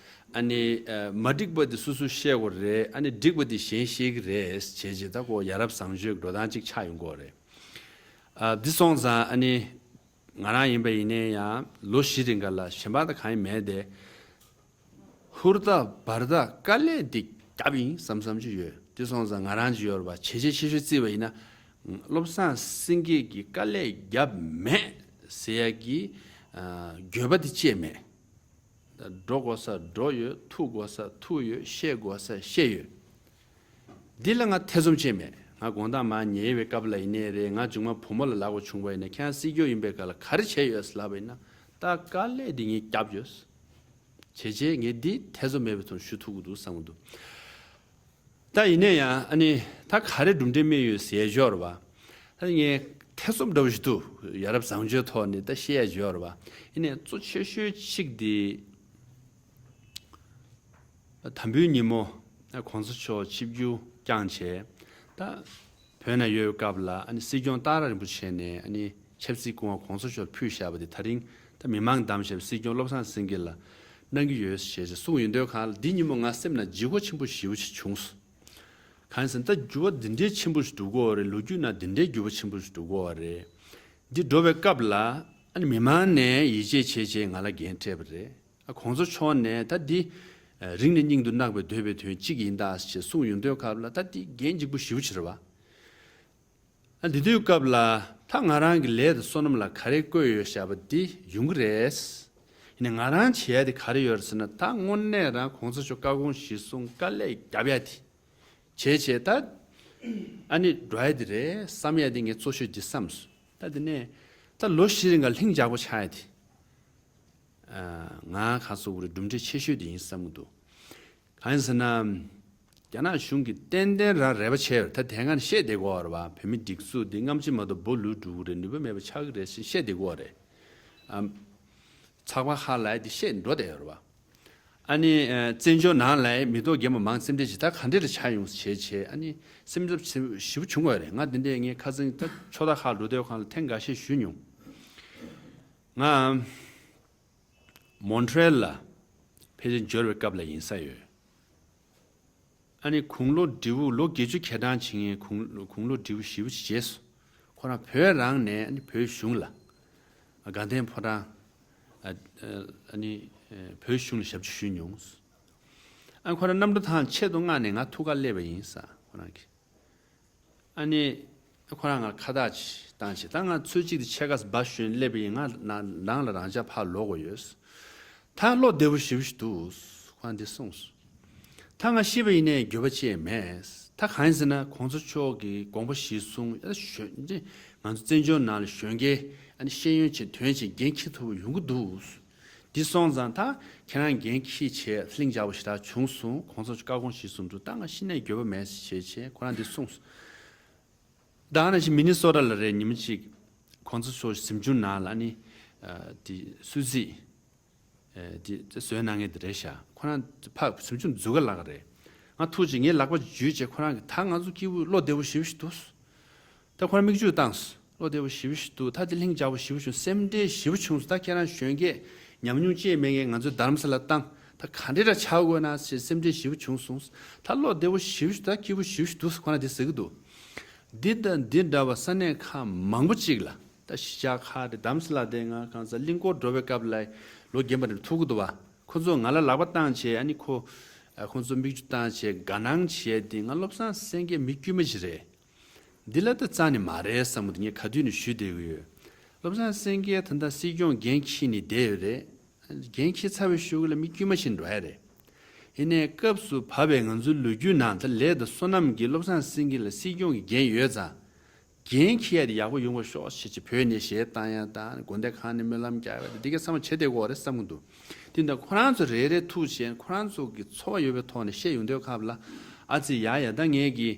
ཨ་ནི་ཨ་མ་འགྲིག་པ་དེ་སོ་སོས་བཤད་དགོས་རེད། ཨ་ནི་འགྲིག་པ་དེ་གཞན་བཤད་ཀྱི་རེད་བྱས་བྱས་ད་ཁོ་ཡ་རབས་བཟང་སྤྱོད་ཀྱི་འགྲོ་སྟངས་གཅིག་ཆགས་ཡོང་གི་ཡོད་རེད། ཨ་འདི་སོང་ཙང་ཨ་ནི་ང་རང་ཡིན་པ་ཡིན་ནའི་ཡང་ལོ་བཞི་རིང་ག་ལ་གཞན་པ་ད་གང་ཡང་མེད་དེ། ཧུར་ཐག་འབད་ཐག་དཀའ་ལས་འདི་བརྒྱབ་ཡིན་བསམ་བསམ་ཅིག་ཡོད། དེ་སོང་ཙང་ང་རང་ཅིག་ཡོད་རེད་པ། བྱས་རྗེས་ཆེ་ཤོས་བརྩིས་པ་ཡིན་ན། བློ་བཟང་སེང་གེ་གིས་དཀའ་ལས་བརྒྱབ་མེད་ཟེར་ཡ་གི་ཨ་འགྱོད་པ་དེ་ཅིག་མེད། འགྲོ་དགོས་ས་འགྲོ་ཡོད། ཐུག་དགོས་ས་ཐུག་ཡོད། བཤད་དགོས་ས་བཤད་ཡོད། འདི་ལ་ང་ཐེ་ཚོམ་ཅིག་མེད། ང་དགོང་དག་མར་ཉལ་བའི་སྐབས་ལ་ཡིན་ནའི་རེད། ང་མཇུག་མ་བུ་མོ་ལ་ལབ་དགོས་བྱུང་བ་ཡིན་ན། ཁྱེད་རང་སྲིད་སྐྱོང་ཡིན་པའི་སྐབས་ལ་ག་རེ་བྱས་ཡོད་ཟེར་ལབ་པ་ཡིན་ན། ད་དཀའ་ལས་འདི་ངས་བརྒྱབ་ཡོད། བྱས་རྗེས་ངས་འདི་ཐེ་ཚོམ་མེད་པའི་ཐོག་ཞུ་ཐུབ་ཀྱི་འདུག་བསམ་གྱི་འདུག་ད་ཡིན་ན་ཡང་ཨ་ནི་ད་ག་རེ་གྲུབ་འབྲས་སྨིན་ཡོད་ཟེར་ཞོར་བ། ད་ངས་ཐེ་ཚོམ་འདྲ་བོ་ཞིག་འདུག་ཡ་རབས་བཟང་སྤྱོད་ཐོག་ནས་ད་བཤད་ཡ་ཞོར་བ། ཡིན་ནའི་གཙོ་ཆེ་ཤོས་གཅིག་འདི། དམ་འབུལ་ཉིན་མོ་གོང་ས་མཆོག་ཆིབས་བསྒྱུར་བསྐྱངས་བྱས། ད་བོད་ནང་ཡོད་སྐབས་ལ་ཨ་ནི་སྲིད་སྐྱོང་སྟག་ར་རིན་པོ་ཆེ་ནས་ཨ་ནི་ཆབ་སྲིད་སྐུ་དབང་གོང་ས་མཆོག་ལ་ཕུལ་བཞག་པ་དེ་ད་རིང་ད་མི་མང་བདམས་བཞག་པའི་སྲིད་སྐྱོང་བློ་བཟང་སེང་གེ་ལ་ གནང་གི་ཡོད་ཞེས་གསུངས་ཡོང་དུས་གང་ལ་འདི་ཉིན་མོ་ང་སེམས་ན་ལྗིད་ཁོག་ཆེན་པོ་ཞེ་པོ་ཞིག་བྱུང་སོང་། གང་ཡིན་ཟེར་ན་ད་འགྱུར་བ་འདི་འདྲའི་ཆེན་པོ་ཞིག་འགྲོ་གི་ཡོད་རེད། ལོ་རྒྱུས་ནང་འདི་འདྲའི་འགྱུར་བ་ཆེན་པོ་ཞིག་འགྲོ་གི་ཡོད་རེད། འདི་འགྲོ་བའི་སྐབས་ལ་ཨ་ནི་མི་མང་ནས་ཡིད་ཆེས་བྱས་བྱས་ང་ལ་འགན་སྤྲད་པ་རེད། ཨ་གོང་ས་མཆོག་ནས་ད་འདི་རིང་ནས་སྙིང་དུ་བརྣག་པའི་འདོད་པའི་དོན་གཅིག་ཡིན་ད་ཞེས་གསུངས་ཡོང་དུས་སྐབས་ལ་ད་འདི་འགན་ལྗིད་པོ་ཞེ་པོ་ཞིག་རེད་བ། ཨ་འདི་དུས་སྐབས་ལ་ད་ང་རང་གི་ལས་དང་བསོད་ནམས་ལ་ག་རེ་བཀོད་ཡོད་བཞག་པ་འདི་ཡོང་གི་རེད། ཡིན་ནའི་ང་རང་བྱེད་ཡ་དེ་ག་རེ་ཡོད་རེད་ཟེར་ན་ད་དངོས་གནས་རང་གོང་ས་མཆོག་བཀའ་དགོངས་གཞིར་བཟུང་དཀའ་ལས་རྒྱབ་ཡ་དེ་བྱས་བྱས་ད་ཨ་ནི་འགྲོ་ཡ་དེ་རེད་བསམ་ཡ་དེ་ངས་གཙོ་ཤོས་འདི་བསམ་སོང་། ད་དེ་ནས་ད་ལོ་བཞི་རིང་ག་ལྷིང་འཇགས་པོ་ཆགས་ཡ་དེ། ང་ཁ་སོ་བོ་རེ་གྲུབ་འབྲས་ཆེ་ཤོས་དེ་ཡིན་བསམ་གྱི་འདུག་གང་ཡིན་ཟེར་ན། རྒྱ་ནག་གཞུང་གིས་ཏན་ཏན་རང་རེ་བ་བྱས་ཡོད་ད་དེ་སྔ་ནས་བཤད་བསྡད་ཀྱི་ཡོད་རེད་བ། བོད་མི་སྒྲིག་འཛུགས་འདི་སྔ་ཕྱི་མ་གཏོགས་སྦོ་ལུས་འགྲོ་གི་རེད། ནུས་པ་མེད་པ་ཆགས་ཀྱི་རེད་ཟེར་བཤད་བསྡད་ཀྱི་ཡོད་རེད། ཨ། ཚགས་པར་ཁག་ལ་ཡ་དེ་བཤད་འགྲོ་བསྡད་ཡོད་རེད་བ། ཨ་ནི་བཙན་བྱོལ་ནང་ལ་ཡ་མི་ཐོག་རྒན་པ་མང་སེམས་ཁྲལ་བྱེད་ད་ག་འདྲས་ལ་ཆགས་ཡོང་ཟེར་བྱས་བྱས་ཨ་ནི་སེམས་འཚབ་ཞེ་པོ་བྱུང་བ་རེད། ང་འདི་འདྲས་ངས་ཁ་སང་ད་ཕྱོགས་མཐའ་ཁག་འགྲོ་དུས་སྒང་ལ་ཐེངས་འགའ་ཤས་ཞུས་མྱོང་། ང་མོན་ཊི་རེལ་ལ་ཕལ་ཆེར་འབྱོར་བའི་སྐབས་ལ་ཡིན་ས་ཡོད། ཨ་ནི་དགུང་ལོ་བགྲེས་པོ་ལོ་བརྒྱད་ཅུ་གྱ་གྲངས་བྱེད་མཁན་དགུང་དགུང་ལོ་བགྲེས་པོ་ཞེ་པོ་ཅིག་བྱས་སོང་། ཁོ་རང་བོད་རང་ནས་ཨ་ནི་བོད་གཞུང་ལ་དགའ་ལྡན་ཕོ་བྲང་ཨ་ཨ་ནི་བོད་གཞུང་ལ་ཞབས་ཕྱི་ཞུས་མྱོང་། ཨ་ཁོ་རང་གནམ་གྲུ་ཐང་ཆེད་དུ་མངགས་ནས་ང་ཐུག་གར་སླེབས་པ་ཡིན་ས་ཁོ་རང་གིས། ཨ་ནི། ཁོ་རང་ང་ཁ་བཏགས་ཅིག་བཏང་བྱས་ད་ང་ཚོད་ཅིག་དེ་ཕྱེད་ཀ་སྦ་ཞོན་སླེབས་པ་ཡིན། ང་ནང་ལ་རང་འཇགས་ཕར་ལོག་དགོས་ཡོད། ད་བློ་བདེ་པོ་ཞེ་པོ་ཞིག་འདུག་ཁོ་རང་འདི་གསུངས་སོང་། ད་ང་ཤི་བ་ཡིན་ནའི་འགྱོད་པ་ཅི་ཡང་མེད། ད་གང་ཡིན་ཟེར་ན་གོང་ས་མཆོག་གི་དགོངས་པ་གཞིར་བཟུང་ཨ་གཞོན་ང་ཚོ་བཙན་བྱོལ་ནང་ལ་གཞོན་སྐྱེས་ཨ་ནི་ཤེས་ཡོན་ཅན་དོན་ཆེན་འགན་འཁྱེར་ཐུབ་པ་ཡོང་གི་འདུག་འདི་སོང་ཙང་ད་ཁྱེད་རང་འགན་འཁྱེར་བྱས་ལྷིང་འཇགས་པོ་ཞེ་དྲག་བྱུང་སོང་། གོང་ས་མཆོག་བཀའ་དགོངས་གཞིར་བཟུང་འགྲོ། ད་ང་ཤི་ནའི་འགྱོད་པ་མེད་ཞེས་བྱས་ཁོ་རང་འདི་གསུངས་སོང་། ད་ནང་བཞིན་མི་ནི་སོ་ཊ་ལ་རེད། ཉི་མ་གཅིག་གོང་ས་མཆོག་གཟིམ་ཆུང་ནང་ལ་ནི་དེ་སུད་སི་དེ་བཟོས་གནང་མཁན་དེ་རེད་ཤག་ཁོ་རང་ཕར་གཟིམ་ཆུང་འཛུལ་ག་ལབ་ཀྱི་རེད། ང་ཐུག་ཅིག་ངའི་ལག་པ་འཇུས་བྱས་ཁོ་རང་གིས་ད་ང་ཚོ་སྐྱིད་པོ་བློ་བདེ་པོ་ཞེ་པོ་ཞིག་འདུག་ད་ཁོ་རང་མིག་ཆུ་བཏང་སོང་། བློ་བདེ་པོ་ཞེ་པོ་ཞིག་འདུག་ད་དེ་ལྷིང་འཇགས་པོ་ཞེ་པོ་བྱུང་། སེམས་ཁྲལ་ཞེ་པོ་བྱུང་སོང་། ད་ཁྱེད་རང་གཞོན་སྐྱེས་ཉམས་མྱོང་ཅི་ཡང་མེད་མཁན། ང་ཚོའི་རྡ་རམ་ས་ལ་བཏང་ད་ག་འདྲས་འདྲ་ཆགས་དགོས་ན་ཞེས་སེམས་ཁྲལ་ཞེ་པོ་བྱུང་སོང་། ད་བློ་བདེ་པོ་ཞེ་པོ་ཞིག་ད་སྐྱིད་པོ་ཞེ་པོ་ཞིག་འདུག་ཁོ་རང་དེ་ཟེར་གི་འདུག་འདི་དང་འདི་འདྲ་བ་ས་གནས་ཁག་མང་པོ་ཅིག་ལ་ད་གཞིས་ཆགས་ཁག་རེད། རྡ་རམ་ས་ལ་དེ་ང་གང་ཟག་གླིང་སྐོར་འགྲོ་བའི་སྐབས་ལ་ལོ་རྒན་པ་རེ་ཐུག་གི་འདུག་བ། ཁོ་ཚོ་ང་ལ་ལག་པ་བཏང་བྱས་ཨ་ནི་ཁོ་ཁོ་ཚོ་མིག་ཆུ་བཏང་བྱས་དགའ་སྣང་བྱས་དེ་ང་བློ་བཟང་སེང་གེ་མི་དཀྱུས་མ་ཞིག་རེད། འདི་ལ་ད་རྩ་ནས་མ་རེད་བསམ་གི་འདུག་ངས་ག་དུས་ནས་ཞུས་བསྡད་ཀྱི་ཡོད། བློ་བཟང་སེང་གེ་ད་ལྟ་སྲིད་སྐྱོང་འགན་འཁྱེར་ནས་བསྡད་ཡོད་རེད། འགན་འཁྱེར་ཚར་བའི་གཞུག་ལ་མི་དཀྱུས་མ་ཞིག་འགྲོ་ཡ་རེད། ཡིན་ནའི་སྐབས་སུ་བབས་པའི་ང་ཚོའི་ལོ་རྒྱུས་ནང་ད་ལས་དང་བསོད་ནམས་ཀྱིས་བློ་བཟང་སེང་གེ་ལ་སྲིད་སྐྱོང་གི་འགན་ཡོད་ཙང་། འགན་འཁྱེར་ཡ་དེ་ཡག་པོ་ཡོང་བར་ཤོག་ཞེས་ཀྱི་བོད་ནས་གཞས་བཏང་ཡ་དང་དགོན་སྡེ་ཁག་ནས་སྨོན་ལམ་རྒྱག་ཡ་དེ་འདི་གའི་བསམ་བློ་བྱེད་བསྡད་ཀྱི་ཡོད་རེད་བསམ་གྱི་འདུག་དེ་འདྲ་ཁོ་རང་ཚོ་རེ་རེ་ཐུག་བྱས་ཁོ་རང་ཚོ་གི་ཚོར་བ་ཡོད་པའི་ཐོག་ནས་བཤད་ཡོང་དུས་སྐབས་ལ་ཨ་ཙི་ཡ་ཡ་ད་ངས་ཀྱི་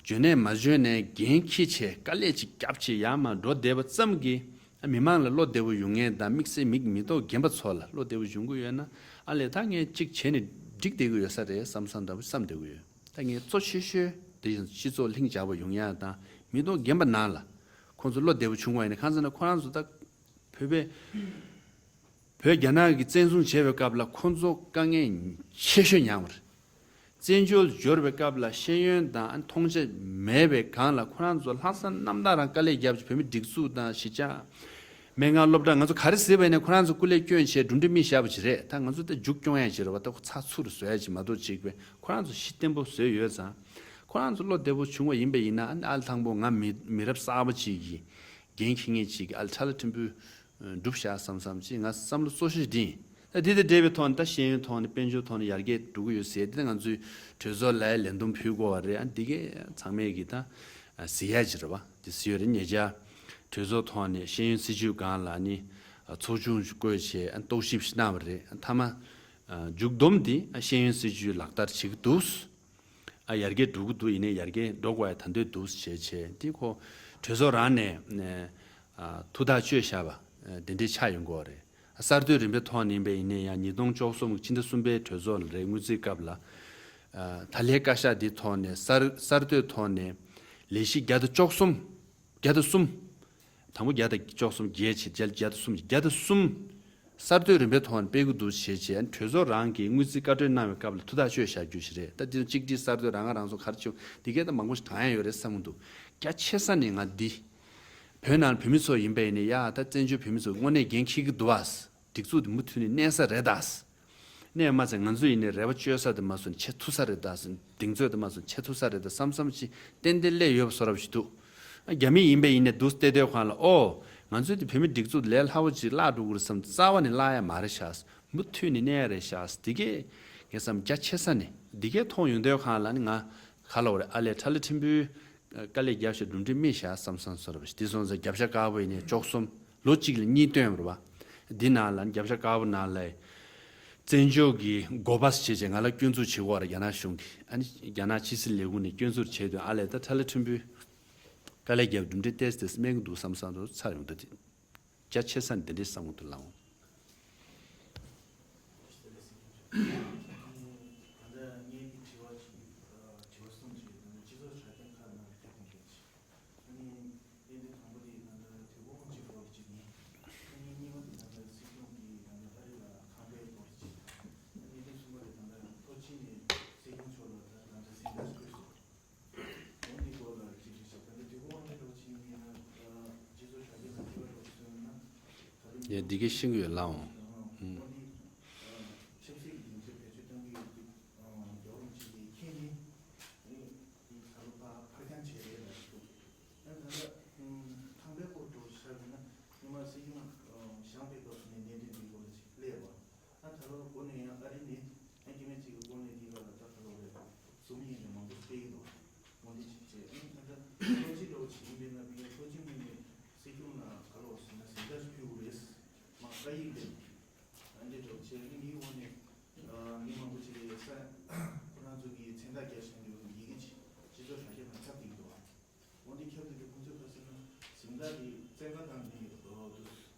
འཇོན་ནས་མ་འཇོན་ནས་འགན་འཁྱེར་བྱས་དཀའ་ལས་ཅིག་བརྒྱབ་བྱས་ཡར་མར་འགྲོ་བསྡད་པ་ཙམ་གྱིས་ཨ་མི་མང་ལ་བློ་བདེ་པོ་ཡོང་མཁན་དང་དམིགས་བསལ་མི་མི་ཐོག་རྒན་པ་ཚོ་ལ་བློ་བདེ་པོ་ཡོང་གི་ཡོད་ན་ཨ་ལས་ད་ངས་གཅིག་བྱས་ནས་འགྲིག་བསྡད་ཀྱི་ཡོད་ས་རེད་བསམ་བསམ་འདྲ་པོ་བསམ་བསྡད་ཀྱི་ཡོད། ད་ངས་གཙོ་ཆེ་ཤོས་དེ་ཡང་སྤྱི་ཚོགས་ལྷིང་འཇགས་པོ་ཡོང་ཡ་དང་མི་ཐོག་རྒན་པ་ནང་ལ་ཁོང་ཚོ་བློ་བདེ་པོ་བྱུང་བ་ཡིན་ན་གང་ཟེར་ན་ཁོ་རང་ཚོ་ད་བོད་པའི་བོད་རྒྱ་ནག་གིས་བཙན་བཟུང་བྱས་པའི་སྐབས་ལ་ཁོང་ཚོ་དཀའ་ངལ་ཆེ་ཤོས་མྱངས་པ་རེད། བཙན་བྱོལ་འབྱོར་བའི་སྐབས་ལ་ཤེས་ཡོན་དང་མཐོང་ཆ་མེད་པའི་སྒང་ལ་ཁོ་རང་ཚོ་ལྷག་བསམ་རྣམ་དག་རང་དཀའ་ལས་བརྒྱབ་ཀྱི་བོད་མི་སྒྲིག་འཛུགས་དང་གཞིས་ཆགས། སྨན་ཁང་སློབ་གྲྭ་ང་ཚོ་ག་རེ་ཟེར་བ་ཡིན་ན་ཁོ་རང་ཚོ་སྐུ་ལས་བསྐྱོན་བྱས་གྲུབ་འབྲས་སྨིན་བཞག་པ་ཅིག་རེད། ད་ང་ཚོ་ད་རྒྱུགས་སྐྱོང་ཡ་ཅིག་རེད་བ། ད་ཁོ་ཚགས་ཚུད་རུ་བཟོ་ཡ་ཅིག་མ་གཏོགས་ཅིག་པས་ཁོ་རང་ཚོ་གཞི་བརྟན་པོ་བཟོས་ཡོད་ཙང་། ཁོ་རང་ཚོ་བློ་བདེ་པོ་བྱུང་བ་ཡིན་པ་ཡིན་ན་ཨ་ནི་ཨ་ལས་དང་པོ་ང་མི་མི་རབས་གསར་པ་ཅིག་གི་འགན་འཁྱེར་མཁན་ཅིག་གི་ཨ་ལས་ཁྲ་ལ་ཕྲན་བུ་སྒྲུབ་བཞག་བསམ་བསམ་ཅིག་ང་བསམ་བློ་གཙོ་ཆེ་ཞིག་འདི་ཡིན། ད་འདི་དང་འབྲེལ་བའི་ཐོག་ནས་ད་ཤེས་ཡོན་ཐོག་ནས་དཔལ་འབྱོར་ཐོག་ནས་ཡར་རྒྱས་འགྲོ་གི་ཡོད་ཟེར་དེ་ང་ཚོས་གྲོས་ཚོགས་ལ་ལན་འདུམ་ཕུལ་དགོས་པ་རེད། ཨ་འདི་གས་ཚང་མས་ཀྱི་ད་གཟིགས་ཡ་ཅིག་རེད་བ། འདི་གཟིགས་ཡོད་རེད། ཉེ་ཆར་གྲོས་ཚོགས་ཐོག་ནས་ཤེས་ཡོན་སྲིད་བྱུས་སྒང་ལ་ནི་ཚོགས་ཆུང་ཞིག་བསྐོས་བྱས་རྟོག་ཞིབ་ཞིག་གནང་བ་རེད། མཐའ་མ་མཇུག་བསྡོམས་འདི་ཤེས་ཡོན་སྲིད་བྱུས་ལག་བསྟར་བྱེད་ཀྱི་འདུག་ཨ་ཡར་རྒྱས་འགྲོ་གི་འདུག་ཡིན་ནའི་ཡར་རྒྱས་འགྲོ་དགོས་ཡ་ད་འདོད་འདུག་བྱས་བྱས་འདི་ཁོ་གྲོས་ཚོགས་རང་ནས་ཐུགས་ཐག་གཅོད་བཞག་པ་འདི་འདྲའི་ཆགས་ཡོང་གི་ཡོད་རེད། གསར་གཏོད་རིམ་པའི་ཐོག་ནས་ཡིན་པ་ཡིན་ནའི་ཡང་ཉིས་སྟོང་བཅུ་གསུམ་ཕྱི་ཟླ་གསུམ་པའི་གྲོས་ཚོགས་ལ་རེད། དངུལ་རྩིས་སྐབས་ལ་ད་ལན་བཀའ་ཤག་འདི་ཐོག་ནས་གསར་གསར་གཏོད་ཐོག་ནས་ལས་གཞི་བརྒྱ་དང་བཅུ་གསུམ། བརྒྱ་དང་གསུམ། དང་པོ་བརྒྱ་དང་བཅུ་གསུམ་བརྒྱད་བྱས་བརྒྱ་བརྒྱ་དང་གསུམ་བརྒྱ་དང་གསུམ་ གསར་གཏོད་རིམ་པའི་ཐོག་ནས་སྤེལ་གྱི་འདུག་བྱས་བྱས་གྲོས་ཚོགས་རང་གིས་དངུལ་རྩིས་བཀའ་འཁྲོལ་གནང་བའི་སྐབས་ལ་ཐུགས་ཐག་གཅོད་བཞག་རྒྱུ་ཞིག་རེད། ད་འདི་ཚོ་གཅིག་སྒྲིལ་གསར་གཏོད་རང་ང་རང་ཚོ་ག་རེ་བྱུང་འདི་གས་ད་མང་པོ་ཞིག་དྲང་ཡ་ཡོད་རེད་བསམ་གྱི་འདུག་རྒྱ་ཆེ་ས་ནས་ང་འདི་བོད་ནང་བོད་མི་ཚོ་ཡིན་པ་ཡིན་ནའི་ཡ་ད་བཙན་བྱོལ་བོད་མི་ཚོ་དངོས་གནས་འགན་འཁྱེར་གྱི་འདུག་བ། སྒྲིག་འཛུགས་འདི་མུ་མཐུད་ནས་གནས་ས་རེད་ད། གནས་མ་ཚད་ང་ཚོ་ཡིན་ནའི་རེ་བ་བཅོལ་ས་དེ་མ་སོང་ཆེ་ཐུབ་ས་རེད་ད། གདེང་ཚོད་དེ་མ་སོང་ཆེ་ཐུབ་ས་རེད་ད་བསམ་བསམ་ཞིག་ཏན་ཏན་སླེབས་ཡོད་པ་བཟོ་འདྲ་ཞིག་འདུག་རྒྱ་མི་ཡིན་པ་ཡིན་ནའི་འདུག་བལྟས་བལྟས་གང་ལ་ཨོ། ང་ཚོའི་དེ་བོད་མི་སྒྲིག་འཛུགས་ལས་སླ་བོ་ཅིག་བརླག་འགྲོ་གི་རེད་བསམ་རྩ་བ་ནས་བརླག་ཡ་མ་རེད་ཤག་མུ་མཐུད་ནས་གནས་ཡ་རེད་ཤག་འདི་གས་ངས་བསམ་རྒྱ་ཆེ་ས་ནས་འདི་གས་མཐོང་ཡོང་དུས་གང་ལ་ནི་ང་ག་ལ་བ་རེད། ཨ་ལས་ཁྲ་ལི་ཕྲན་བུའི་དཀའ་ལས་རྒྱབ་ཤག་གྲུབ་འབྲས་རྨིས་ཤག་བསམ་བསམ་བཟོ་འདྲ་བ་ཞིག་དེ་སོང་ཙང་རྒྱབ་ཤ་དཀར་པོ་ཡིན་ནའི་བཅུ་གསུམ་ལོ་གཅིག་ལ་གཉིས་བཏོན་པ་རེད་བ། འདི་ནང་ལ་རྒྱབ་ཤ་དཀར་པོ་ནང་ལ་བཙན་བྱོལ་གྱི་མགོ་པ་ཞེས་བྱས་ང་ལ་སྐྱོན་འཛུགས་བྱེད་དགོས་ར། རྒྱ་ནག་གཞུང་གིས་ཨ་ནི་རྒྱ་ནག་ཕྱི་སྲིད་ལས་ཁུངས་ནས་སྐྱོན་འཛུགས་བྱས་དོན་ཨ་ལས་ད་ཁྲ་ལི་ཕྲན་བུའི་དཀའ་ལས་རྒྱབ་གྲུབ་འབྲས་ཏོག་ཙམ་སྨན་གྱི་འདུག་བསམ་བསམ་རོ་ཚར་ཡོང་ད་དེ་རྒྱ་ཆེ་ས་ནས་འདི་འདྲའི་བསམ་གྱི་འདུག་ལགས། ཨ་ནི་གནད་དོན་དང་པོ་དེ་ད་ལྟ་དུས་འཁོར་དབང་ཆེན་སྐོར་གཅིག་ཡིན། ཨ་ནི་གཉིས་པ་དེ་ད་ལྟ་སྲིད་སྐྱོང་གིས་ད་ལྟ་ཨ་རི་ལ་ཁང་པའི་སྐོར་གཅིག་ཨ་ནི་གནད་དོན་གསུམ་པ་དེ་ད་ལྟ་ལྷོ་ཕྱོགས་ནས་སྲིད་སྐྱོང་མཆོག་ལ་ད་ད་ལྟ་གཟེངས་རྟགས་ཕུལ་སོང་། འོ་འདི་སྐོར་ལ་གཅིག་དྲིས་ཤག་ད་ལྟ་དུས་འཁོར་དབང་ཆེན་འདྲ་བོ་ཅིག་ཡིན་ན་སྤྱི་ཚོགས་དྲ་རྒྱ་ལ་ཁྱབ་པ་འདྲ་བོ་ཅིག་སོང་ན་ད་ལྟ་ཡ་འདི་གའི་ཤེས་ཀྱི་ཡོད་ལགས་འོང་། ཨང་། འོ་འདི་ཆབ་སྲིད་ཀྱི་སྡིངས་ཆ་བེད་སྤྱོད་གཏོང་གི་ཡོད་འདུག་རྒྱལ་བ་རིན་པོ་ཆེ་གིས་མཁྱེན་ནས་ཨ་ནི་འདི་ད་ལོ་ཕར་ཕར་འགྱངས་བྱས་རེད་ལབ་འདུག་ཡང་ད་ལྟ་ཁང་པའི་སྐོར་དུ་ཆ་བཞག་ན་སྔོན་མ་སྲིད་སྐྱོང་བཞེངས་པའི་སྐབས་སུ་ནས་གནད་དོན་འདིའི་སྐོར་ལ་ཅིག་སླེབས་པ། ཨ་ད་ལོ་འགོ་ནས་ཡང་ཨ་རི་ནས་ཡང་སྐྱེ་དམན་གཅིག་གི་འགོ་ནས་འདིའི་སྐབས་ལ་ད་ད་ལོ་རེད་ཟུམ་ཡིན་རེད་མང་པོ་སྤེལ་གྱི་འདུག་འོ་འདི་ཅིག་བྱས་ཨ་ནི་ད་ལྟ་ལྷོ་སྤྱི་འདྲ་བོ་ཅིག་ཡིན་པས་ན་ཕ་གིའི་ལྷོ་སྤྱི་ངོས་ནས་སྲིད་སྐྱོང་ལ་ག་ལོ་ཟེར་ན་གཟེངས་རྟགས་ཅིག་ཕུལ་དགོས་རེད། མ་བཀའ་ཡིག་སྤེལ་ཨ་འདི་འདྲ་བོ་བྱས་ཨ་ནི་འདིའི་འོག་ནས་མི་མང་པོ་ཅིག་གིས་ས་ཁོ་རང་ཚོ་གི་མཚན་རྟགས་རྒྱག་བཞིན་པའི་ཡི་གེ་ཅིག་སྤྱི་ཚོགས་དྲ་རྒྱ་ནང་ཁྱབ་བསྡད་ཀྱི་འདུག་འོ་འདི་ཁྱབ་བསྡད་དུས་ཁོང་ཚོས་ག་ཟེར་ན་གཟེངས་རྟགས་འདི་བཙན་བཀའ་བཏང་ནས་འདུག་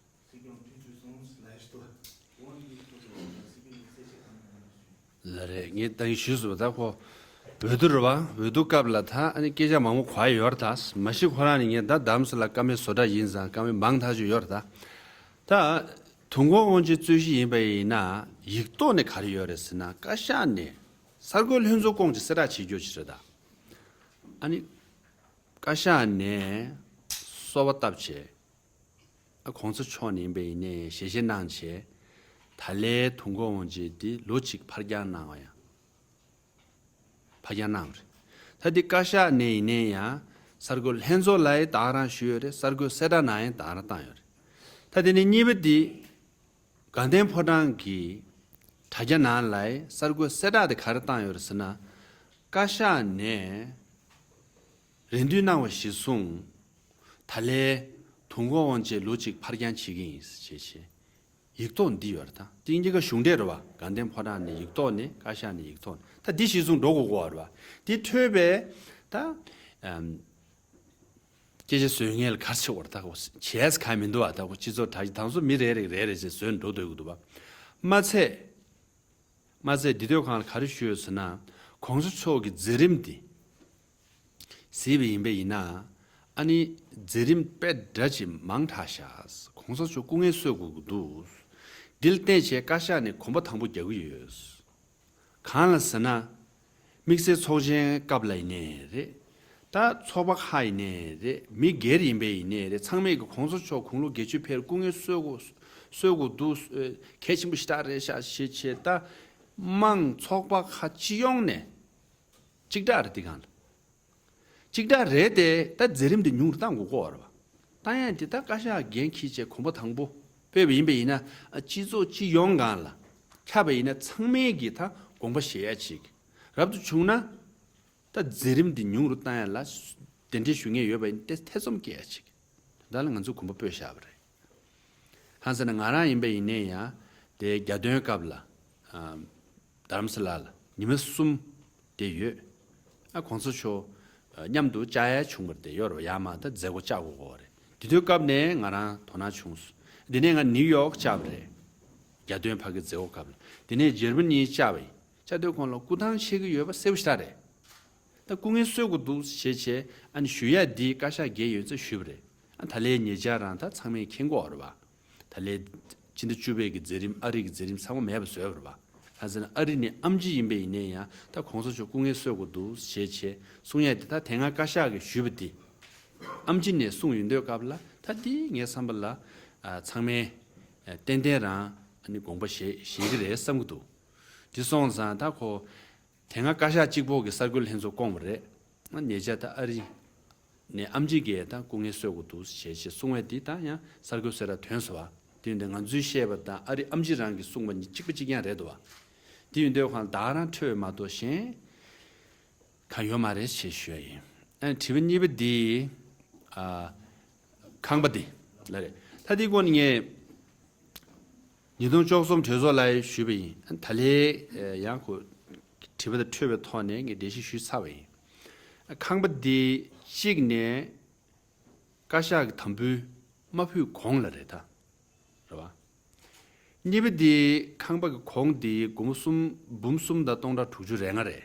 སྲིད་སྐྱོང་ཐུགས་ཚུད་སོང་ལབ་ཞུ་འོ་འདི་ཁོ་ཚོ་སྲིད་སྐྱོང་གི་གསལ་བཤད་གཏང་གནང་ཞུ། ལགས་རེད། ངས་ད་ཡིན་ཞུས་སོང་ད་ཁོ་འོས་བསྡུ་རེད་བ། འོས་བསྡུ་སྐབས་ལ་ད་ཨ་ནི་སྐད་ཆ་མང་པོ་གོ་ཡ་ཡོད་རེད་ད། མ་གཞི་ཁོ་རང་ནི་ངས་ད་རྡ་རམ་ས་ལ་བཀའ་མོལ་བཟོ་གྲྭ་ཡིན་ཙང་བཀའ་མོལ་མང་ཐག་ཆོད་ཡོད་རེད་ད། ད་དུས་འཁོར་དབང་ཆེན་རྩོད་གཞི་ཡིན་པ་ཡིན་ན་ཡིག་ཐོག་ནས་ག་རེ་ཡོད་རེད་ཟེར་ན་བཀའ་ཤག་ནས་གསར་འགོད་ལྷན་ཚོགས་སྐོང་ཅིག་གསལ་བསྒྲགས་བྱེད་རྒྱུ་ཅིག་རེད་ད། ཨ་ནི་བཀའ་ཤག་ནས་སོ་པ་བཏབ་བྱས། ཨ་གོང་ས་མཆོག་ནས་ཡིན་པ་ཡིན་ནའི་ཞལ་བཞེས་གནང་བྱས། ད་ལའི་དུས་འཁོར་དབང་ཆེན་འདི་ལོ་གཅིག་ཕར་འགྱངས་གནང་བ་ཡང་ཕར་འགྱངས་གནང་བ་རེད། ད་འདི་བཀའ་ཤག་ནས་ཡིན་ནའི་ཡང་གསར་འགོད་ལྷན་ཚོགས་ལ་ཡང་ད་ག་རང་ཞུས་ཡོད་རེད། གསར་འགོད་གསལ་བསྒྲགས་ནང་ཡང་ད་ག་རང་བཏང་ཡོད་རེད། ད་དེ་ནས་གཉིས་པ་འདི་དགའ་ལྡན་ཕོ་བྲང་གི་དྲ་རྒྱ་ནང་ལ་ཡང་གསར་འགོད་གསལ་བསྒྲགས་དེ་ག་རེ་བཏང་ཡོད་རེད་ཟེར་ན། བཀའ་ཤག་ནས་རེ་འདུན་གནང་བ་གཞིར་བཟུང་ད་ལའི་དུས་འཁོར་དབང་ཆེན་ལོ་གཅིག་ཕར་འགྱངས་བྱེད་ཀྱི་ཡིན་ཞེས་བྱས། ཡིག་ཐོག་འདི་ཡོད་རེད་ད། དེ་གཉིས་ཀ་གཞུང་འབྲེལ་རེད་བ། དགའ་ལྡན་ཕོ་བྲང་ནས་ཡིག་ཐོག་ནས་བཀའ་ཤག་ནས་ཡིག་ཐོག་ནས་ད་འདི་གཞིར་བཟུང་འགྲོ་དགོས་ཀྱི་ཡོད་རེད་བ། འདི་འཕྲོས་པའི་ད་ཨམ། སྐད་ཆ་བཟོས་མཁན་ལ་ག་རེ་བྱེད་དགོས་རེད་ད། བྱས་ཁ་མི་འདུག་བ། ད་སྤྱི་ཚོགས་དྲ་རྒྱ་དང་སོ་མི་རེ་རེ་རེ་རེ་བྱས་བཟོས་འགྲོ་སྡོད་ཀྱི་འདུག་བ། མ་ཚད། མ་ཚད་འདི་དུས་གང་ལ་ག་རེ་ཞུས་ཡོད་ཟེར་ན། གོང་ས་མཆོག་གི་མཛད་རིམ་འདི་གཟིགས་པ་ཡིན་པ་ཡིན་ན། ཨ་ནི་མཛད་རིམ་དཔེ་འདྲ་ཅིག་མང་དྲགས་ཤག་གོང་ས་མཆོག་སྐུ་ངལ་གསོ་དགོས་ཀྱི་འདུག་འདི་ལ་བརྟེན་བྱས་བཀའ་ཤག་ནས་གོམ་པ་དང་པོ་རྒྱག་གི་ཡོད། གང་ལ་ཟེར་ན། དམིགས་བསལ་ཚོགས་ཆེན་སྐབས་ལ་ཡིན་ནའི་རེད། ད་ཚོགས་པ་ཁག་ཡིན་ནའི་རེད། མི་སྒེར་ཡིན་པའི་ཡིན་ནའི་རེད། ཚང་མས་ཀྱི་གོང་ས་མཆོག་དགུང་ལོ་བརྒྱད་ཅུ་ཕེབས་སྐུ་ངལ་གསོ་དགོས་གསོ་དགོས་འདུག་གལ་ཆེན་པོ་ཞེ་དྲག་རེད་ཤག་ཞེས་བྱས། ད་དམངས་ཚོགས་པ་ཁག་སྤྱི་ཡོངས་ནས་གཅིག་གྲགས་རེད། འདི་གང་ལ། གཅིག་གྲགས་རེད་དེ། ད་མཛད་རིམ་འདི་ཉུང་རུ་བཏང་དགོས་ཀྱི་ཡོད་རེད་བ། བཏང་ཡ་འདི་ད་བཀའ་ཤག་འགན་འཁྱེར་བྱས་གོམ་པ་དང་པོ་སྤོས་པ་ཡིན་པ་ཡིན་ན། སྤྱི་ཚོགས་སྤྱི་ཡོངས་སྒང་ལ་ཁྱབ་པ་ཡིན་ན་ཚང་མས་ཀྱི་ད་དགོངས་པ་བཞེས་ཡ་ཅིག་རབ་ཏུ་བྱུང་ན། ད་མཛད་རིམ་འདི་ཉུང་རུ་བཏང་ཡ་ལ་གདན་འདྲེན་ཞུ་མཁན་ཡོད་པ་ཡིན་ཏེ་ཐེ་ཚོམ་སྐྱེ་ཡ་ཅིག་ད་ལ་ང་ཚོས་གོམ་པ་སྤོས་བཞག་པ་རེད། གང་ཟེར་ན་ང་རང་ཡིན་པ་ཡིན་ནའི་ཡང་དེ་རྒྱ་སྟོན་སྐབས་ལ་ཨ་རྡ་རམ་ས་ལ་ལ་ཉི་མ་གསུམ་དེ་ཡོད། ཨ་གོང་ས་མཆོག་ཨ་མཉམ་དུ་བཅར་ཡ་བྱུང་བ་དེ་ཡོད་རེད་བ། ཡར་མར་ད་མཛད་སྒོ་བཅར་དགོས་ཀྱི་ཡོད་རེད། དེ་དུས་སྐབས་ནས་ང་རང་དོ་སྣང་བྱུང་སོང་། དེ་ནས་ང་ནིའུ་ཡོག་བཅར་བ་རེད། རྒྱ་སྟོན་ཕ་གི་མཛད་སྒོ་སྐབས་ལ། དེ་ནས་འཇར་མ་ནི་བཅར་བ་ཡིན། བཅར་དུས་ཁོང་ལ་སྐུ་ཐང་ཆད་ཀྱི་ཡོད་པ་གསལ་པོ་ཞེ་དྲག་རེད། ད་སྐུ་ངལ་གསོ་དགོས་འདུག་ཞེས་བྱས་ཨ་ནི་ཞུ་ཡ་འདི་བཀའ་ཤག་འགན་ཡོད་ཚད་ཞུས་པ་རེད། ཨ་ད་ལའི་ཉེ་ཆར་རང་ད་ཚང་མས་མཁྱེན་གྱི་ཡོད་རེད་བ། ད་ལའི་ སྤྱི་ཟླ་བཅུ་པའི་གི་མཛད་རིམ་ཨ་རི་གི་མཛད་རིམ་ཚང་མ་མེད་པ་བཟོས་པ་རེད་པ། གང་ཟེར་ན་ཨ་རི་ནས་ཨེམ་ཆི་ཡིན་པ་ཡིན་ནའི་ཡང་ད་གོང་ས་མཆོག་སྐུ་ངལ་གསོ་དགོས་འདུག་ཞེས་བྱས་གསུང་ཡ་དེ། ད་དེ་སྔ་བཀའ་ཤག་གིས་ཞུས་པ་དེ། ཨེམ་ཆི་ནས་གསུངས་ཡོང་དུས་སྐབས་ལ་ད་དེ་ངའི་བསམ་པ་ལ་ཨ་ཚང་མས་ཨ་ཏན་ཏན་རང་ཨ་ནི་དགོངས་པ་བཞེས་བཞེས་ཀྱི་རེད་བསམ་གྱི་འདུག་དེ་སོང་ཙང་ད་ཁོ་དེ་སྔ་བཀའ་ཤག་གཅིག་པོ་གི་གསར་འགོད་ལྷན་ཚོགས་བསྐོངས་པ་རེད། ཉེ་ཆར་ད་ཨ་རི་ནས་ཨེམ་ཆི་གིས་ད་སྐུ་ངལ་གསོ་དགོས་འདུག་ཞེས་ཞེས་གསུང་བས་དེ་ད་ཡང་གསར་འགོད་གསལ་བསྒྲགས་ཐོན་སོང་བ། དེ་ཡིན་དུས་ང་ཚོས་བཤད་པ་དང་ཨ་རི་ཨེམ་ཆི་རང་གིས་གསུངས་པ་གཉིས་གཅིག་པ་གཅིག་རྐྱང་རེད་འདུག་བ། དེ་ཡིན་དུས་ཁོང་ད་ག་རང་འཕྲོད་པ་མ་གཏོགས་གཞན་གང་ཡོད་མ་རེད་ཞེས་ཞུ་ཡ་ཡིན། ཨ་དྲི་བ་གཉིས་པ་འདི་ཨ་ཁང་པ་འདི་ལ་རེད། ད་འདི་སྐོར་ནས་ངས་ཉིས་སྟོང་བཅུ་གསུམ་གྲོས་ཚོགས་ལ་ཞུས་པ་ཡིན། ད་ལན་ཡང་ཁོ་དྲི་བ་དང་འཕྲོད་པའི་ཐོག་ནས་ངས་འགྲེལ་བཤད་ཞུས་ཚར་བ་ཡིན། ཁང་པ་འདི་གཅིག་ནས་བཀའ་ཤག་གི་དམ་འབུལ་མ་ཕུལ་གོང་ལ་རེད་ད། རེད་བ། གཉིས་པ་འདི་ཁང་པ་གི་གོང་འདི་སྒོར་མོ་གསུམ་འབུམ་གསུམ་དང་སྟོང་ཕྲག་དྲུག་ཅུ་རེ་ལྔ་རེད།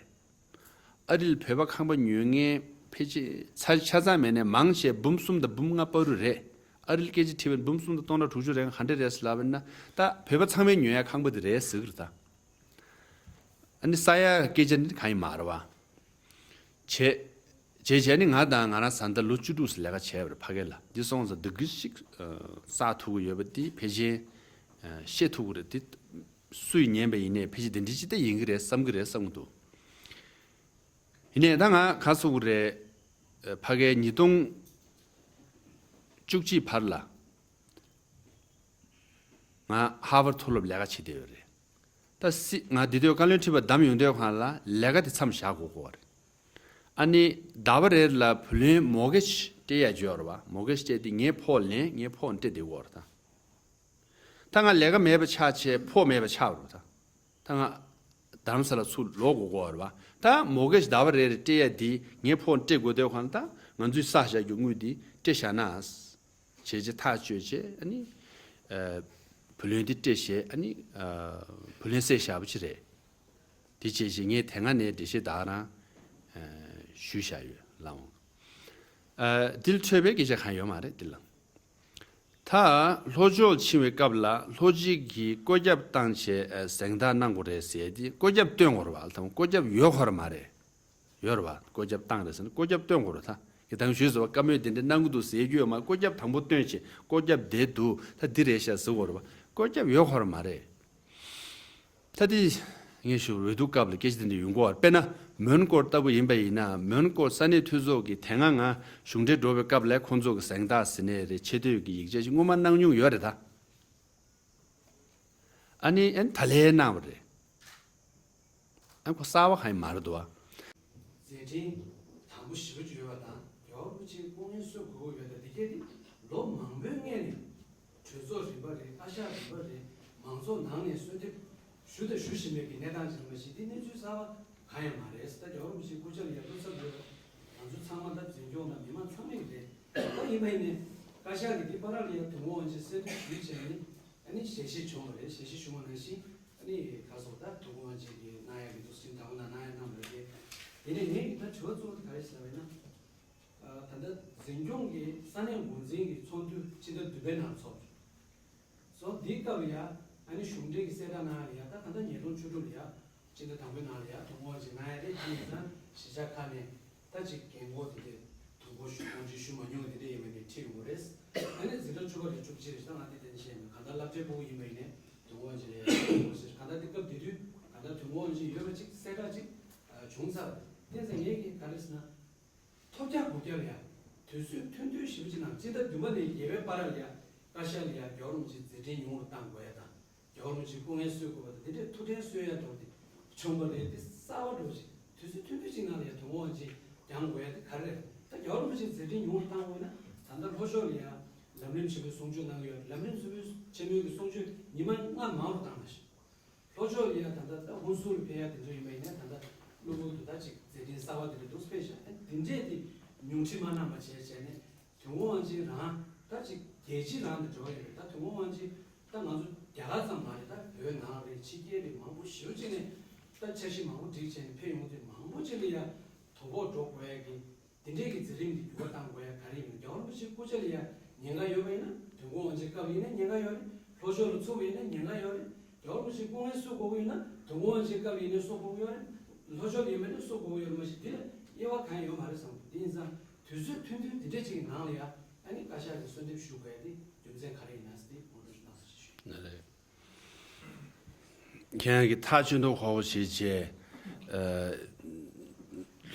ཨ་རིར་བོད་པ་ཁང་པ་ཉོ་མཁན་ཕལ་ཆེར་ཆ་ཆ་ཚང་མེད་ནས་མང་ཆེ་འབུམ་གསུམ་དང་འབུམ་ལྔ་བར་དུ་རེད། ཨ་རིར་སྐད་ཆ་དྲིས་པ་ཡིན་ན་འབུམ་གསུམ་དང་སྟོང་ཕྲག་དྲུག་ཅུ་རེ་ལྔ་ག་འདྲ་རེད་ཟེར་ལབ་པ་ཡིན་ན། ད་བོད་པ་ཚང་མས་ཉོ་ཡ་ཁང་པ་དེ་རེད་ཟེར་གི་རེད་ད། ཨ་ནི་ས་ཡ་སྐད་ཆ་ནི་གང་ཡིན་མ་རེད་བ། བྱས། བྱས་བྱས་ནི་ང་དང་ང་རང་བཟའ་ཟླ་ལོ་བཅུ་དྲུག་ཙམ་ལས་ཀ་བྱས་པ་རེད་ཕ་གི་ལ། འདི་སོང་ཙང་སྡུག་གི་ཞིག་བསགས་ཐུབ་ཀྱི་ཡོད་པ་འདི་ཕལ་ཆེར་ཤེས་ཐུབ་ཀྱི་རེད་དེ། སུས་ཉན་པ་ཡིན་ནའི་ཕལ་ཆེར་འདི་འདྲའི་ཅི་ལྟ་ཡིན་གྱི་རེད་བསམ་གྱི་རེད་བསམ་གྱི་འདུག་ཡིན་ནའི་ད་ང་ག་ཟེར་དགོས་རེད། ཕ་གིའི་ཉིས་སྟོང་བཅུ་གཅིག་བར་ལ་ང་ཧར་ཝར་མཐོ་སློབ་ལས་ཀ་བྱེད་བསྡད་ཡོད་རེད། ད་སྲིད་ང་འདི་དུས་བཀའ་བློན་ཁྲི་པ་བདམས་ཡོང་དུས་སྒང་ལ་ལས་ཀ་དེ་མཚམས་བཞག་དགོས་ཀྱི་ཡོད་རེད། ཨ་ནི་ཟླ་བ་རེ་ལ་བུ་ལོན་མོར་གེཇ་སྤྲད་ཡ་ཅིག་ཡོད་རེད་བ། མོར་གེཇ་སྤྲད་དེ་ངའི་ཕོགས་ལེན། ངའི་ཕོགས་སྤྲད་བསྡད་ཀྱི་ཡོད་རེད་ད། ད་ང་ལས་ཀ་མེད་པ་ཆགས་བྱས་ཕོགས་མེད་པ་ཆགས་རེད་ད། ད་ང་རྡ་རམ་ས་ལ་ཚུར་ལོག་དགོས་ཀྱི་ཡོད་རེད་བ། ད་མོར་གེཇ་ཟླ་བ་རེ་རེ་སྤྲད་ཡ་དེ་ངའི་ཕོགས་སྤྲད་དགོས་དུས་སྒང་ལ་ད་ང་ཚོས་བསགས་བཞག་རྒྱུ་དངུལ་དེ་སྤྲད་བཞག་ན། བྱས་རྗེས་ཐག་གཅོད་བྱས་ཨ་ནི། ཨ། བུ་ལོན་འདི་སྤྲད་བྱས་ཨ་ནི། ཨ། བུ་ལོན་བསད་བཞག་པ་ཅིག་རེད། དེ་བྱས་རྗེས་ངས་དེ་སྔ་ནས་འགྲེལ་བཤད་ད་ག་རང་། ཨ། ཞུས་བཞག་ཡོད་ལགས་འོང་། ཨ། འདི་ལ་འཕྲོས་པའི་སྐད་ཆ་གང་ཡོད་མ་རེད་འདི་ལ། ད་ལྷོ་ཕྱོགས་ཕྱིན་པའི་སྐབས་ལ་ལྷོ་སྤྱི་གིས་བཀོད་ཁྱབ་བཏང་བྱས་ཨ་གཟེངས་རྟགས་གནང་དགོས་རེད་ཟེར་ཏེ་བཀོད་ཁྱབ་སྟོན་དགོས་རེད་བ། ལགས་འོང་། བཀོད་ཁྱབ་ཡོད་དགོས་རེད་མ་རེད། ཡོད་རེད་བ། བཀོད་ཁྱབ་བཏང་རེད་ཟེར་ན་བཀོད་ཁྱབ་སྟོན་དགོས་རེད་ད། ངས་ད་གིན་ཞུས་སོང་བ། བཀའ་མོལ་དེ་འདྲ་གནང་གི་འདུག་ཟེར་རྒྱུ་ཡོད་མ་རེད། བཀོད་ཁྱབ་དང་པོ་སྟོན་བྱས་བཀོད་ཁྱབ་བསྡད་འདུག་ད་འདི་རེད་ཤག་ཟེར་དགོས་རེད་བ། བཀོད་ཁྱབ་ཡོད་དགོས་རེད་མ་རེད། ད་དེ་ངས་ཞུ་འོས་བསྡུ་སྐབས་ལ་སྐད་ཆ་དེ་འདྲ་ཡོང་གི་ཡོད་རེད། དཔེར་ན་མོན་གྷོ་ལྟ་བུ་ཡིན་པ་ཡིན་ན། མོན་གྷོ་ས་གནས་འཐུས་ཚོགས་ཀྱིས་དེ་སྔ་ང་གཞུང་འབྲེལ་འགྲོ་བའི་སྐབས་ལ་ཁོང་ཚོ་གི་གཟེངས་རྟགས་ཟེར་ནའི་རེད། ཆེ་བསྟོད་ཀྱི་ཡིག་ཆ་ཞིག་སྔོན་མ་གནང་མྱོང་ཡོད་རེད་ད། ཨ་ནི་ཨན་ད་ལན་གནང་བ་རེད། ཨ་ཁོ་གསར་བ་གང་ཡང་མ་རེད་འདུག་བ། མཛད་འཕྲིན་དང་པོ་ཞེ་པོ་ཅིག་ཡོད་པ་དང་རྒྱལ་བ་རིན་པོ་ཆེའི་སྐུ་ངལ་གསོ་དགོས་ཀྱི་ཡོད་དང་། འདི་གས་དེ་ལོ་མང་པོའི་སྔས་ནས་གྲོས་ཚོགས་རིམ་པ་རེད། བཀའ་ཤག་རིམ་པ་རེད། མང་ཚོགས་ནང་ནས་གསོལ་འདེབས་ཞུ་དང་ཞུ་བཞིན་པའི་གི་གནས་སྟངས་ཅིག་རེད། མ་གཞི་འདི་གནས་ཚུལ་གསར་བ་གང་ཡང་མ་རེད། ད་རྒྱལ་བ་རིན་པོ་ཆེའི་སྐུ་ཕྱྭ་ལ་ཡ་བློ་འཚབ་ཡོད་པ་ང་ཚོ་ཚང་མ་ད་འཛིན་སྐྱོང་དང་མི་མང་ཚང་མས་རེད། ད་ཡིན་པ་ཡིན་ནས་བཀའ་ཤག་གིས་འདི་བར་ལ་ཡ་དུས་འཁོར་དབང་ཆེན་གསལ་འདེབས་ཞུས་བྱས་ནས་ཨ་ནི་ཞལ་བཞེས་བྱུང་བ་རེད། ཞལ་བཞེས་ཞུ་བ་ནང་བཞིན། ཨ་ནི་ག་སོགས་ད་དུས་འཁོར་དབང་ཆེན་གྱིས་གནང་ཡག་གི་འདུག་སེ་དང་པོ་ན་གནང་ཡག་གནང་བ་རེད། དེ་ནས་ངས་ད་དྲི་བ་གཙོ་བོ་དེ་ག་རེ་ཟེར་བ་ཡིན་ན། ཨ། ད་ལྟ་འཛིན་སྐྱོང་གི་ས་གནས་འགོ་འཛིན་གྱི་ཚོགས་འདུ་སྤྱི་ཟླ་བདུན་པའི་ནང་ཚོགས་སོང་། འདིའི་སྐབས་ལ་ཡ་ཨ་ནི་གཞུང་འབྲེལ་གྱི་གསལ་བསྒྲགས་གནང་ཡག་ལ་ཡ་ད་ག་ད་ཉིས་སྟོང་བཅུ་དྲུག་ལ་ཡ་སྤྱི་ཟླ་དང་པོའི་ནང་ལ་ཡ་དུས་འཁོར་དབང་ཆེན་གནང་ཡག་རེད། དེ་ཡིན་ཙང་གཞིས་ཆགས་ཁག་ནས། ད་ཅིག་རྒན་གོག་དེ་འདྲས་དུས་འཁོར་ཞུ་དབང་ཆེན་ཞུ་མ་མྱོང་དེ་འདྲས་ཡིན་པ་ནས་ཁྲིད་ཡོང་གི་རེད། ཨ་ནི་འཛིན་གྲྭ་བཅུ་པ་རེད། བཅུ་གཅིག་རེད། ད་ང་དེ་དེ་འདྲས་བཤད་མེད། གང་ལྟར་སློབ་གྲྭའི་ཕྲུ་གུ་ཡིན་པ་ཡིན་ནས་དུས་འཁོར་དབང་ཆེན་ལ་ཡ་ཡོང་གི་རེད། གང་ལྟར་དེ་སྐབས་དེ་དུས་གང་ལྟར་དུས་འཁོར་དབང་ཆེན་ཡོད་པ་ཅིག་གསལ་བསྒྲགས་ཅིག་བྱུང་ཚར་བ་རེད། དེ་ཙང་ངས་ཀྱིས་ག་རེ་ཟེར་ན། ཐོབ་རྒྱག་དགུ་རྒྱག་ལ་ཡ་དུས་ཚོད་ཐུང་ཐུང་ཞེ་པོ་ཅིག་ནང་སྤྱི་ཟླ་བདུན་པ་ནས་བརྒྱད་པའི་བར་ལ་ཡ་བཀའ་ཤག་ལ་ཡ་རྒྱལ་བ་རིན་པོ་ཆེའི་མཛད་འཕྲིན་ཉུང་རུ་བཏང་དགོས་ཡ་དང་། རྒྱལ་བ་རིན་པོ་ཆེའི་སྐུ་ངལ་གསོ་དགོས་པ་དང་། དེ་འདྲའི་ཐུགས་ཕྲན་གསོ་ཡ་འགྲོ་དེ་བྱུང་བ་རེད། དེ་གསར་པ་འགྲོ་ཞིག་དུས་ཚོད་ཐུང་ཐུང་ཅིག་ནང་ལ་ཡ་དུས་འཁོར་དབང་ཆེན་རྒྱག་དགོས་ཡ་དེ་ག་རེ་རེད། ད་རྒྱལ་བ་རིན་པོ་ཆེའི་མཛད་འཕྲིན་ཉུང་རུ་བཏང་དགོས་ན་ད་ལྟ་ལྷོ་ཕྱོགས་ལ་ཡ་ལམ་རིམ་ཆེན་མོའི་གསུང་ཆོས་གནང་གི་ཡོད། ལམ་རིམ་ཆེན་མོའི་ཆེན་མོའི་གི་གསུང་ཆོས་ཉི་མ་ལྔ་མང་རུ་བཏང་མ་ཤོག་ལྷོ་ཕྱོགས་ལ་ཡ་ད་ལྟ་ད་ཧུན་སུར་ལ་ཕེབས་ཡ་དེ་འདྲ་ཡིན་པ་ཡིན་ན་ད་ལྟ་གློ་བུར་དུ་ད་ཅིག་མཛད་འཕྲིན་གསར་པ་དེ་འདྲ་འདུག་སྤེལ་བཞག་ཨ་དེ་འདྲས་དེ་ཉུང་འཕྲི་མ་གནང་བ་བྱས་བྱས་ནས། དུས་འཁོར་དབང་ཆེན་རང་ད་ཅིག་རྒྱལ་སྤྱི་རང་དུ་འགྲོ་ཡ་རེད། ད་དུས་འཁོར་དབང་ཆེན་ད་ང་ཚོ་རྒྱ་གར་ཙམ་མ་རེད། ད་བོད་ནང་རེད། ཕྱི་རྒྱལ་རེད། མང་པོ་ཞེ་པོ་ཅིག་ནས་ད་འཆར་གཞི་མང་པོ་བསྒྲིགས་བྱས་ནས་ཕེབས་ཡོང་དུས་མང་པོ་ཅིག་ལ་ཡ་དོ་ཕོག་འགྲོ་དགོས་ཡ་གི་དེ་འདྲས་ཀྱི་མཛད་རིམ་འདི་འགྱུར་བ་བཏང་དགོས་ཡ་ག་རེ་ཡིན་ན། རྒྱལ་བ་རིན་པོ་ཆེའི་སྐུ་ཕྱྭ་ལ་ཡ་ཉེན་ཁ་ཡོད་པ་ཡིན་ན་དུས་འཁོར་དབང་ཆེན་སྐབས་ཡིན་ན་ཉེན་ཁ་ཡོད་རེད། ལྷོ་ཕྱོགས་ལ་ཚུགས་པ་ཡིན་ན་ཉེན་ཁ་ཡོད་རེད། རྒྱལ་བ་རིན་པོ་ཆེ་སྐུ་ངལ་གསོ་དགོས་ཀྱི་ཡོད་ན་དུས་འཁོར་དབང་ཆེན་སྐབས་ཡིན་ན་གསོ་དགོས་ཀྱི་ཡོད་རེད། ལྷོ་ཕྱོགས་ལ་ཡིན་པ་ཡིན་ན་གསོ་དགོས་ཀྱི་ཡོད་རེད། མ་གཞི་དེ་ལ་དབྱེ་བ་གང་ཡང་ཡོད་མ་རེད་བསམ་གྱི་འདུག་དེ་ཡིན་ཙང་དུས་ཚོད་ཐུང་ཐུང་འདི་འདྲ་ཅིག་གི་ནང་ལ་ཡ་ཨ་ནི་བཀའ་ཤག་གི་གསོལ་འདེབས་ཞུ་དགོས་ཡ་དེ་རྒྱུ་མཚན་ག་རེ་ཡིན་ན་ཟེར་དེ་དགོངས་དག་ཞུ་གནང་ཟེར་ཞུ། ལགས་ལགས། ཁྱེད་རང་གིས་ཐག་གཅོད་མདོག་ཁ་པོ་བྱས་བྱས། ཨ།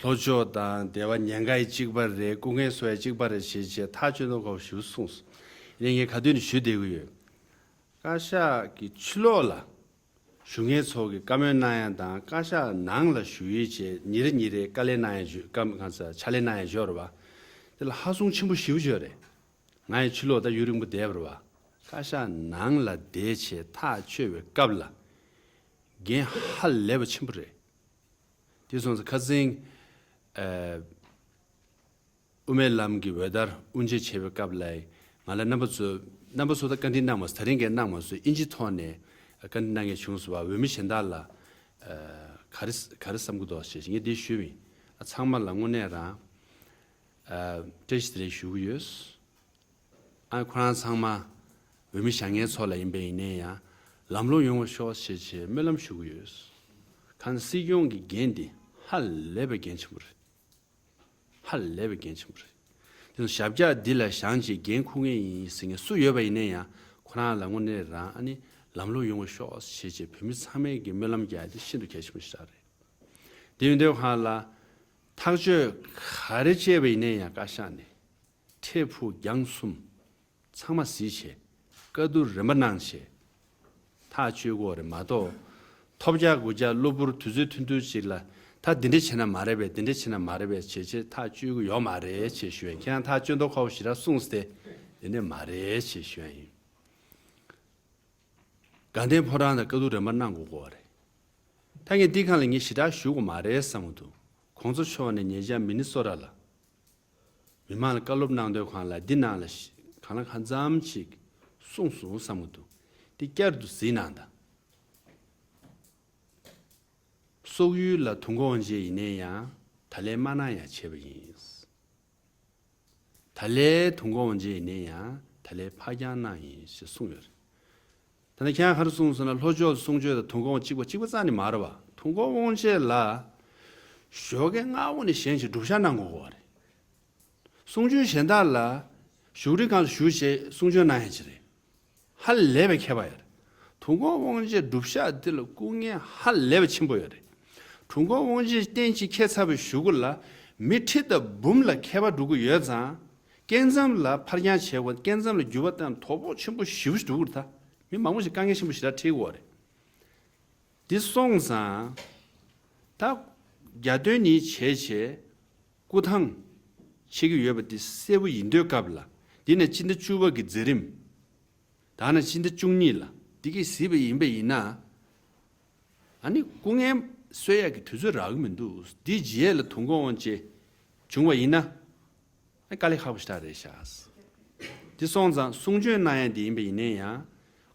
ལྷོ་ཕྱོགས་དང་སྡེ་བ་ཉེན་ཁ་ཡི་གཅིག་པ་རེད། སྐུ་ངལ་གསོ་ཡ་གཅིག་པ་རེད་བྱས་བྱས་ཐག་གཅོད་མདོག་ཁ་པོ་ཞུ་གསུངས་སོང་། ཡིན་ནའི་ངས་ག་དུས་ནས་ཞུ་བསྡད་ཀྱི་ཡོད། བཀའ་ཤག་གི་ཕྱི་ལོགས་ལ་ཞུ་མཁན་ཚོ་གིས་བཀའ་མོལ་གནང་ཡ་དང་བཀའ་ཤག་ནང་ལ་ཞུ་ཡིག་བྱས་ཉིན་རེ་ཉིན་རེ་དཀའ་ལས་གནང་ཡ་བརྗོད་བཀའ་གང་ཟེར་ཕྱག་ལས་གནང་ཡ་བརྗོད་རེད་བ། དེ་ལ་ཧ་སུང་ཆེན་པོ་ཞེ་པོ་ཅིག་ཡོད་རེད། ང་ཡི་ཕྱི་ལོགས་ད་ཡུན་རིང་པོ་བསྡད་པ་རེད་བ། བཀའ་ཤག་ནང་ལ་བསྡད་བྱས་ཐག་གཅོད་པའི་སྐབས་ལ་འགན་ཧ་ལས་པ་ཆེན་པོ་རེད། དེ་སོང་ཙང་ཁ་སང་། ཨ། དབུ་མའི་ལམ་གྱི་འོད་ལྟར་དབུ་འབྱེད་བྱེད་པའི་སྐབས་ལ་ང་ལ་རྣམ་པ་ཚོ་རྣམ་པ་ཚོ་ད་བཀའ་འདྲི་གནང་མ་སོང་། ད་རིང་གས་གནང་མ་སོང་། ཨིན་ཇི་ཐོག་ནས་བཀའ་འདྲི་གནང་མཁན་བྱུང་སོང་བ། འོས་མི་གཞན་དག་ལ་ཨ་ག་རེ་ག་རེ་བསམ་གྱི་འདུག་ཞེས་ངས་འདི་ཞུས་པ་ཡིན། ཨ། ཚང་མ་ལ་དངོས་གནས་རང་ཨ་བཀྲ་ཤིས་བདེ་ལེགས་ཞུ་གི་ཡོད། ཨ། ཁོ་རང་ཚང་མ་འོས་མི་བཞེངས་མཁན་ཚོ་ལ་ཡིན་པ་ཡིན་ནའི་ཡང་ལམ་ལྷོང་ཡོང་བ་ཤོག་ཞེས་བྱས་སྨོན་ལམ་ཞུ་གི་ཡོད། གང་ལྟར་སྲིད་སྐྱོང་གི་འགན་འདི་ཧ་ལས་པའི་འགན་ཆེན་པོ་རེད། ཧ་ལས་པའི་འགན་ཆེན་པོ་རེད། དེ་ནི་ཞབས་བཀྱག་འདི་ལ་བཞེངས་བྱས་འགན་འཁུར་མཁན་ཡིན་ཟེར་མཁན་སུ་ཡོད་པ་ཡིན་ནའི་ཡང་ཁོ་རང་ལ་དངོས་གནས་རང་ཨ་ནི་ལམ་ལྷོང་ཡོང་བ་ཤོག་ཞེས་བྱས་བོད་མི་ཚང་མས་ཀྱི་སྨོན་ལམ་རྒྱག་ཡ་དེ་ཤིན་ཏུ་གལ་ཆེན་པོ་ཞིག་རེད། དེ་ཡིན་དུས་ཁོ་རང་ལ་ཐག་གཅོད་ག་རེ་བྱས་པ་ཡིན་ནའི་ཡང་བཀའ་ཤག་ནས་འཕྲལ་ཕུགས་རྒྱང་གསུམ་ཚང་མ་གཟིགས་བྱས་བཀའ་བསྡུར་རིམ་པ་གནང་བྱས་ཐག་གཅོད་དགོས་རེད་མ་གཏོགས། ཐོབ་རྒྱག་དགུ་རྒྱག་གློ་བུར་དུས་ཚོད་ཐུང་ཐུང་ཅིག་ལ་ད་འདི་འདྲ་བྱས་ན་མ་རེད་པས། འདི་འདྲ་བྱས་ན་མ་རེད་པས་བྱས་བྱས་ཐག་གཅོད་ཀྱི་ཡོད་མ་རེད་ཅེས་ཞུ་ཡ་ཡིན། ཁྱེད་རང་ཐག་གཅོད་མདོག་ཁ་པོ་ཞེ་དྲག་གསུངས་ཏེ་འདི་འདྲ་མ་རེད་ཅེས་ཞུ་ཡ་ཡིན། དགའ་ལྡན་ཕོ་བྲང་དང་བཀའ་བསྡུར་རིམ་པ་གནང་དགོས་ཀྱི་ཡོད་རེད། ད་ངས་འདི་སྒང་ལ་ངས་ཞེ་དྲག་ཞུ་དགོས་མ་རེད་བསམ་གྱི་འདུག་གོང་ས་མཆོག་ནས་ཉེ་ཆར་མི་ནི་སོ་ཊ་ལ་མི་མང་ལ་བཀའ་སློབ་གནང་དུས་སྒང་ལ་འདི་ནང་ལ་ཞེ་གང་ལ་གང་འཚམ་ཅིག་གསུངས་སོང་བསམ་གྱི་འདུག་འདི་བསྐྱར་དུ་གཟིགས་གནང་དང་། སོག་ཡུལ་ལ་དུས་འཁོར་དབང་ཆེན་ཡིན་ནའི་ཡང་ད་ལན་མ་གནང་ཡ་བྱས་པ་ཡིན། ད་ལན་དུས་འཁོར་དབང་ཆེན་ཡིན་ནའི་ཡང་ད་ལན་ཕར་འགྱངས་གནང་ཡིན་ཞེས་གསུངས་ཡོད་རེད། ད་ནི་ཁྱེད་རང་ག་རེ་གསུངས་སོང་ན་ལྷོ་ཕྱོགས་གསུང་ཆོས་དང་དུས་འཁོར་དབང་གཅིག་པ་གཅིག་པ་རྩ་ནས་མ་རེད་བ། དུས་འཁོར་དབང་ཆེན་ལ་ཞོགས་ཀས་སྔ་པོ་ནས་བཞེངས་བྱས་སྒྲུབ་ཞག་གནང་དགོས་ཀྱི་ཡོད་རེད། གསུང་ཆོས་གཞན་དག་ལ་བཞུགས་ཁྲི་སྒང་ལ་བཞུགས་བྱས་གསུང་ཆོས་གནང་ཡ་ཅིག་རེད། ཧ་ལས་པའི་ཁྱད་པར་ཡོད་རེད། དུས་འཁོར་དབང་ཆེན་སྒྲུབ་ཞག་འདི་ལ་སྐུ་ངལ་ཧ་ལས་པའི་ཆེན་པོ་ཡོད་རེད། དུས་འཁོར་དབང་ཆེན་རྟེན་གཅིག་འཁེལ་ཚར་བའི་གཞུག་གུ་ལ་མི་ཁྲི་དང་འབུམ་ལ་ཁྱད་པར་འགྲོ་གི་ཡོད་ཙང་། སྐབས་མཚམས་ལ་ཕར་འགྱངས་བྱས་པ་སྐབས་མཚམས་ལ་འགྱུར་བ་བཏང་དོ་ཕོག་ཆེན་པོ་ཞེ་པོ་ཞིག་འགྲོ་གི་རེད་ད། མི་མང་པོ་ཞིག་དཀའ་ངལ་ཆེན་པོ་ཞེ་དྲག་འཕྲད་ཀྱི་ཡོད་རེད། འདི་སོང་ཙང་། ད་རྒྱ་སྟོན་ནི་བྱས་བྱས་སྐུ་ཐང་ཆད་ཀྱི་ཡོད་པ་འདི་གསལ་པོ་ཡིན་དུས་སྐབས་ལ་འདི་ནས་སྤྱི་ཟླ་བཅུ་པ་གི་མཛད་རིམ། ད་ནས་སྤྱི་ཟླ་བཅུ་གཉིས་ལ་འདི་གས་གཟིགས་པ་ཡིན་པ་ཡིན་ན། ཨ་ནི་སྐུ་ངལ་གསོ་ཡག་གི་དུས་ཚོད་རག་གི་མི་འདུག་འདི་རྗེས་ལ་དུས་འཁོར་དབང་ཆེན་བྱུང་བ་ཡིན་ན། ཨ་དཀའ་ལས་ཁག་པོ་ཞེ་དྲག་རེད་ཤག་འདི་སོང་ཙང་གསུང་ཆོས་གནང་ཡ་འདི་ཡིན་པ་ཡིན་ནའི་ཡང་།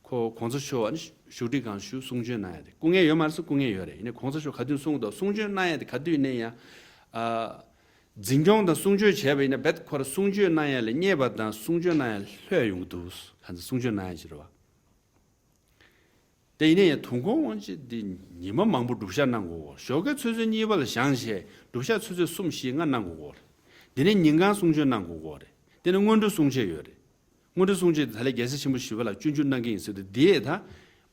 ཁོ་གོང་ས་མཆོག་ཨ་ནི་བཞུགས་ཁྲི་སྒང་བཞུགས་གསུང་ཆོས་གནང་ཡ་དེ་སྐུ་ངལ་ཡོད་མ་རེད་ཟེར། སྐུ་ངལ་ཡོད་རེད། ཡིན་ནའི་གོང་ས་མཆོག་ག་དུས་གསུང་གི་འདུག་གསུང་ཆོས་གནང་ཡ་དེ་ག་དུས་ཡིན་ནའི་ཡང་། ཨ། འཛིན་སྐྱོང་དང་གསུང་ཆོས་བྱས་པ་ཡིན་ན་རྦད་ཁོ་རང་གསུང་ཆོས་གནང་ཡ་ལ་བསྙད་པ་དང་གསུང་ཆོས་གནང་ཡ་ལྷོད་ཡོང་གི་འདུག་གང་ཚེ་གསུང་ཆོས་གནང་ཡ་ཅིག་རེད་བ། དེ་ཡིན་ན་ཡང་དུས་འཁོར་དབང་ཆེན་འདི་ཉི་མ་མང་པོ་སྒྲུབ་ཞག་གནང་དགོས་གོ། ཞོགས་ཀའི་ཆུ་ཚོད་གཉིས་པ་ལ་བཞེངས་བྱས་སྒྲུབ་ཞག་ཆུ་ཚོད་གསུམ་བཞི་ལྔ་གནང་དགོས་གོ། དེ་ནས་ཉིན་གང་གསུང་ཆོས་གནང་དགོས་གོ་རེད། དེ་ནས་སྔོན་འགྲོ་གསུང་ཆོས་ཡོད་རེད། སྔོན་འགྲོ་གསུང་ཆོས་དེ་ད་ལས་རྒྱལ་སྲས་ཆེན་པོ་ཞི་བ་ལྷ་སྤྱོད་འཇུག་གནང་གི་ཡིན་ཟེར་དུས་དེ་ད་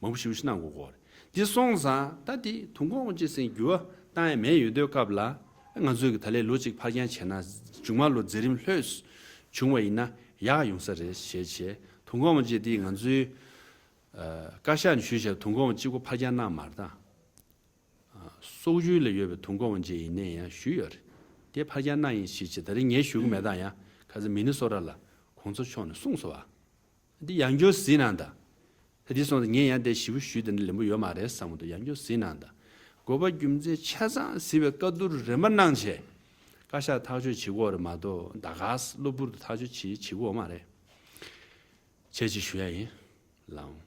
མང་པོ་ཞེ་པོ་ཞིག་གནང་དགོས་གོ་རེད། དེ་སོང་ཙང་ད་དེ་དུས་འཁོར་དབང་ཆེན་ཟེར་འགྱུར་བ་བཏང་ཡ་མེད་ཡོད་དུས་སྐབས་ལ་ང་ཚོས་ཀྱི་ད་ལས་ལོ་གཅིག་ཕར་འགྱངས་བྱས་ན་མཇུག་མ་ལོ་མཛད་རིམ་ལྷོད་བྱུང་བ་ཡིན་ན་ཡག་ཡོང་ས་རེད་ཞེས་བྱས། དུས་འཁོར་དབང་ཆེན་དེ་ང་ཚོའི། ཨ། བཀའ་ཤག་ནས་ཞུས་བྱས་དུས་འཁོར་དབང་ཆེན་གཅིག་པོ་ཕར་འགྱངས་གནང་མ་རེད་ད། ཨ། སོག་ཡུལ་ལ་ཡོད་པའི་དུས་འཁོར་དབང་ཆེན་ཡིན་ནའི་ཡང་ཞུས་ཡོད་རེད། དེ་ཕར་འགྱངས་གནང་ཡིན་ཞེས་བྱས་ད་རིང་ངས་ཞུ་གི་མེད་ད། ཡང་ཁ་སང་མི་ནི་སོ་ཊ་ལ་གོང་ས་མཆོག་ནས་གསུངས་སོང་བ། འདི་ཡང་བསྐྱར་གཟིགས་གནང་དང་། ད་འདི་སོང་ཙང་ངས་ཡང་དེ་ཞིབ་པོ་ཞུས་དེ་འདྲ་ལེན་པོ་ཡོད་མ་རེད་བསམ་གྱི་འདུག་ཡང་བསྐྱར་གཟིགས་གནང་དང་། དགོས་པ་རྒྱུ་མཚན་ཆ་ཚང་གཟིགས་པའི་བཀའ་བསྡུར་རིམ་པ་གནང་བྱས། བཀའ་ཤག་ཐག་གཅོད་བྱེད་དགོས་རེད་མ་གཏོགས་ད་ག་ས་གློ་བུར་དུ་ཐག་གཅོད་བྱེད་བྱེད་དགོས་མ་རེད། བྱས་ཅིག་ཞུ་ཡ་ཡིན། ལགས་འོང་།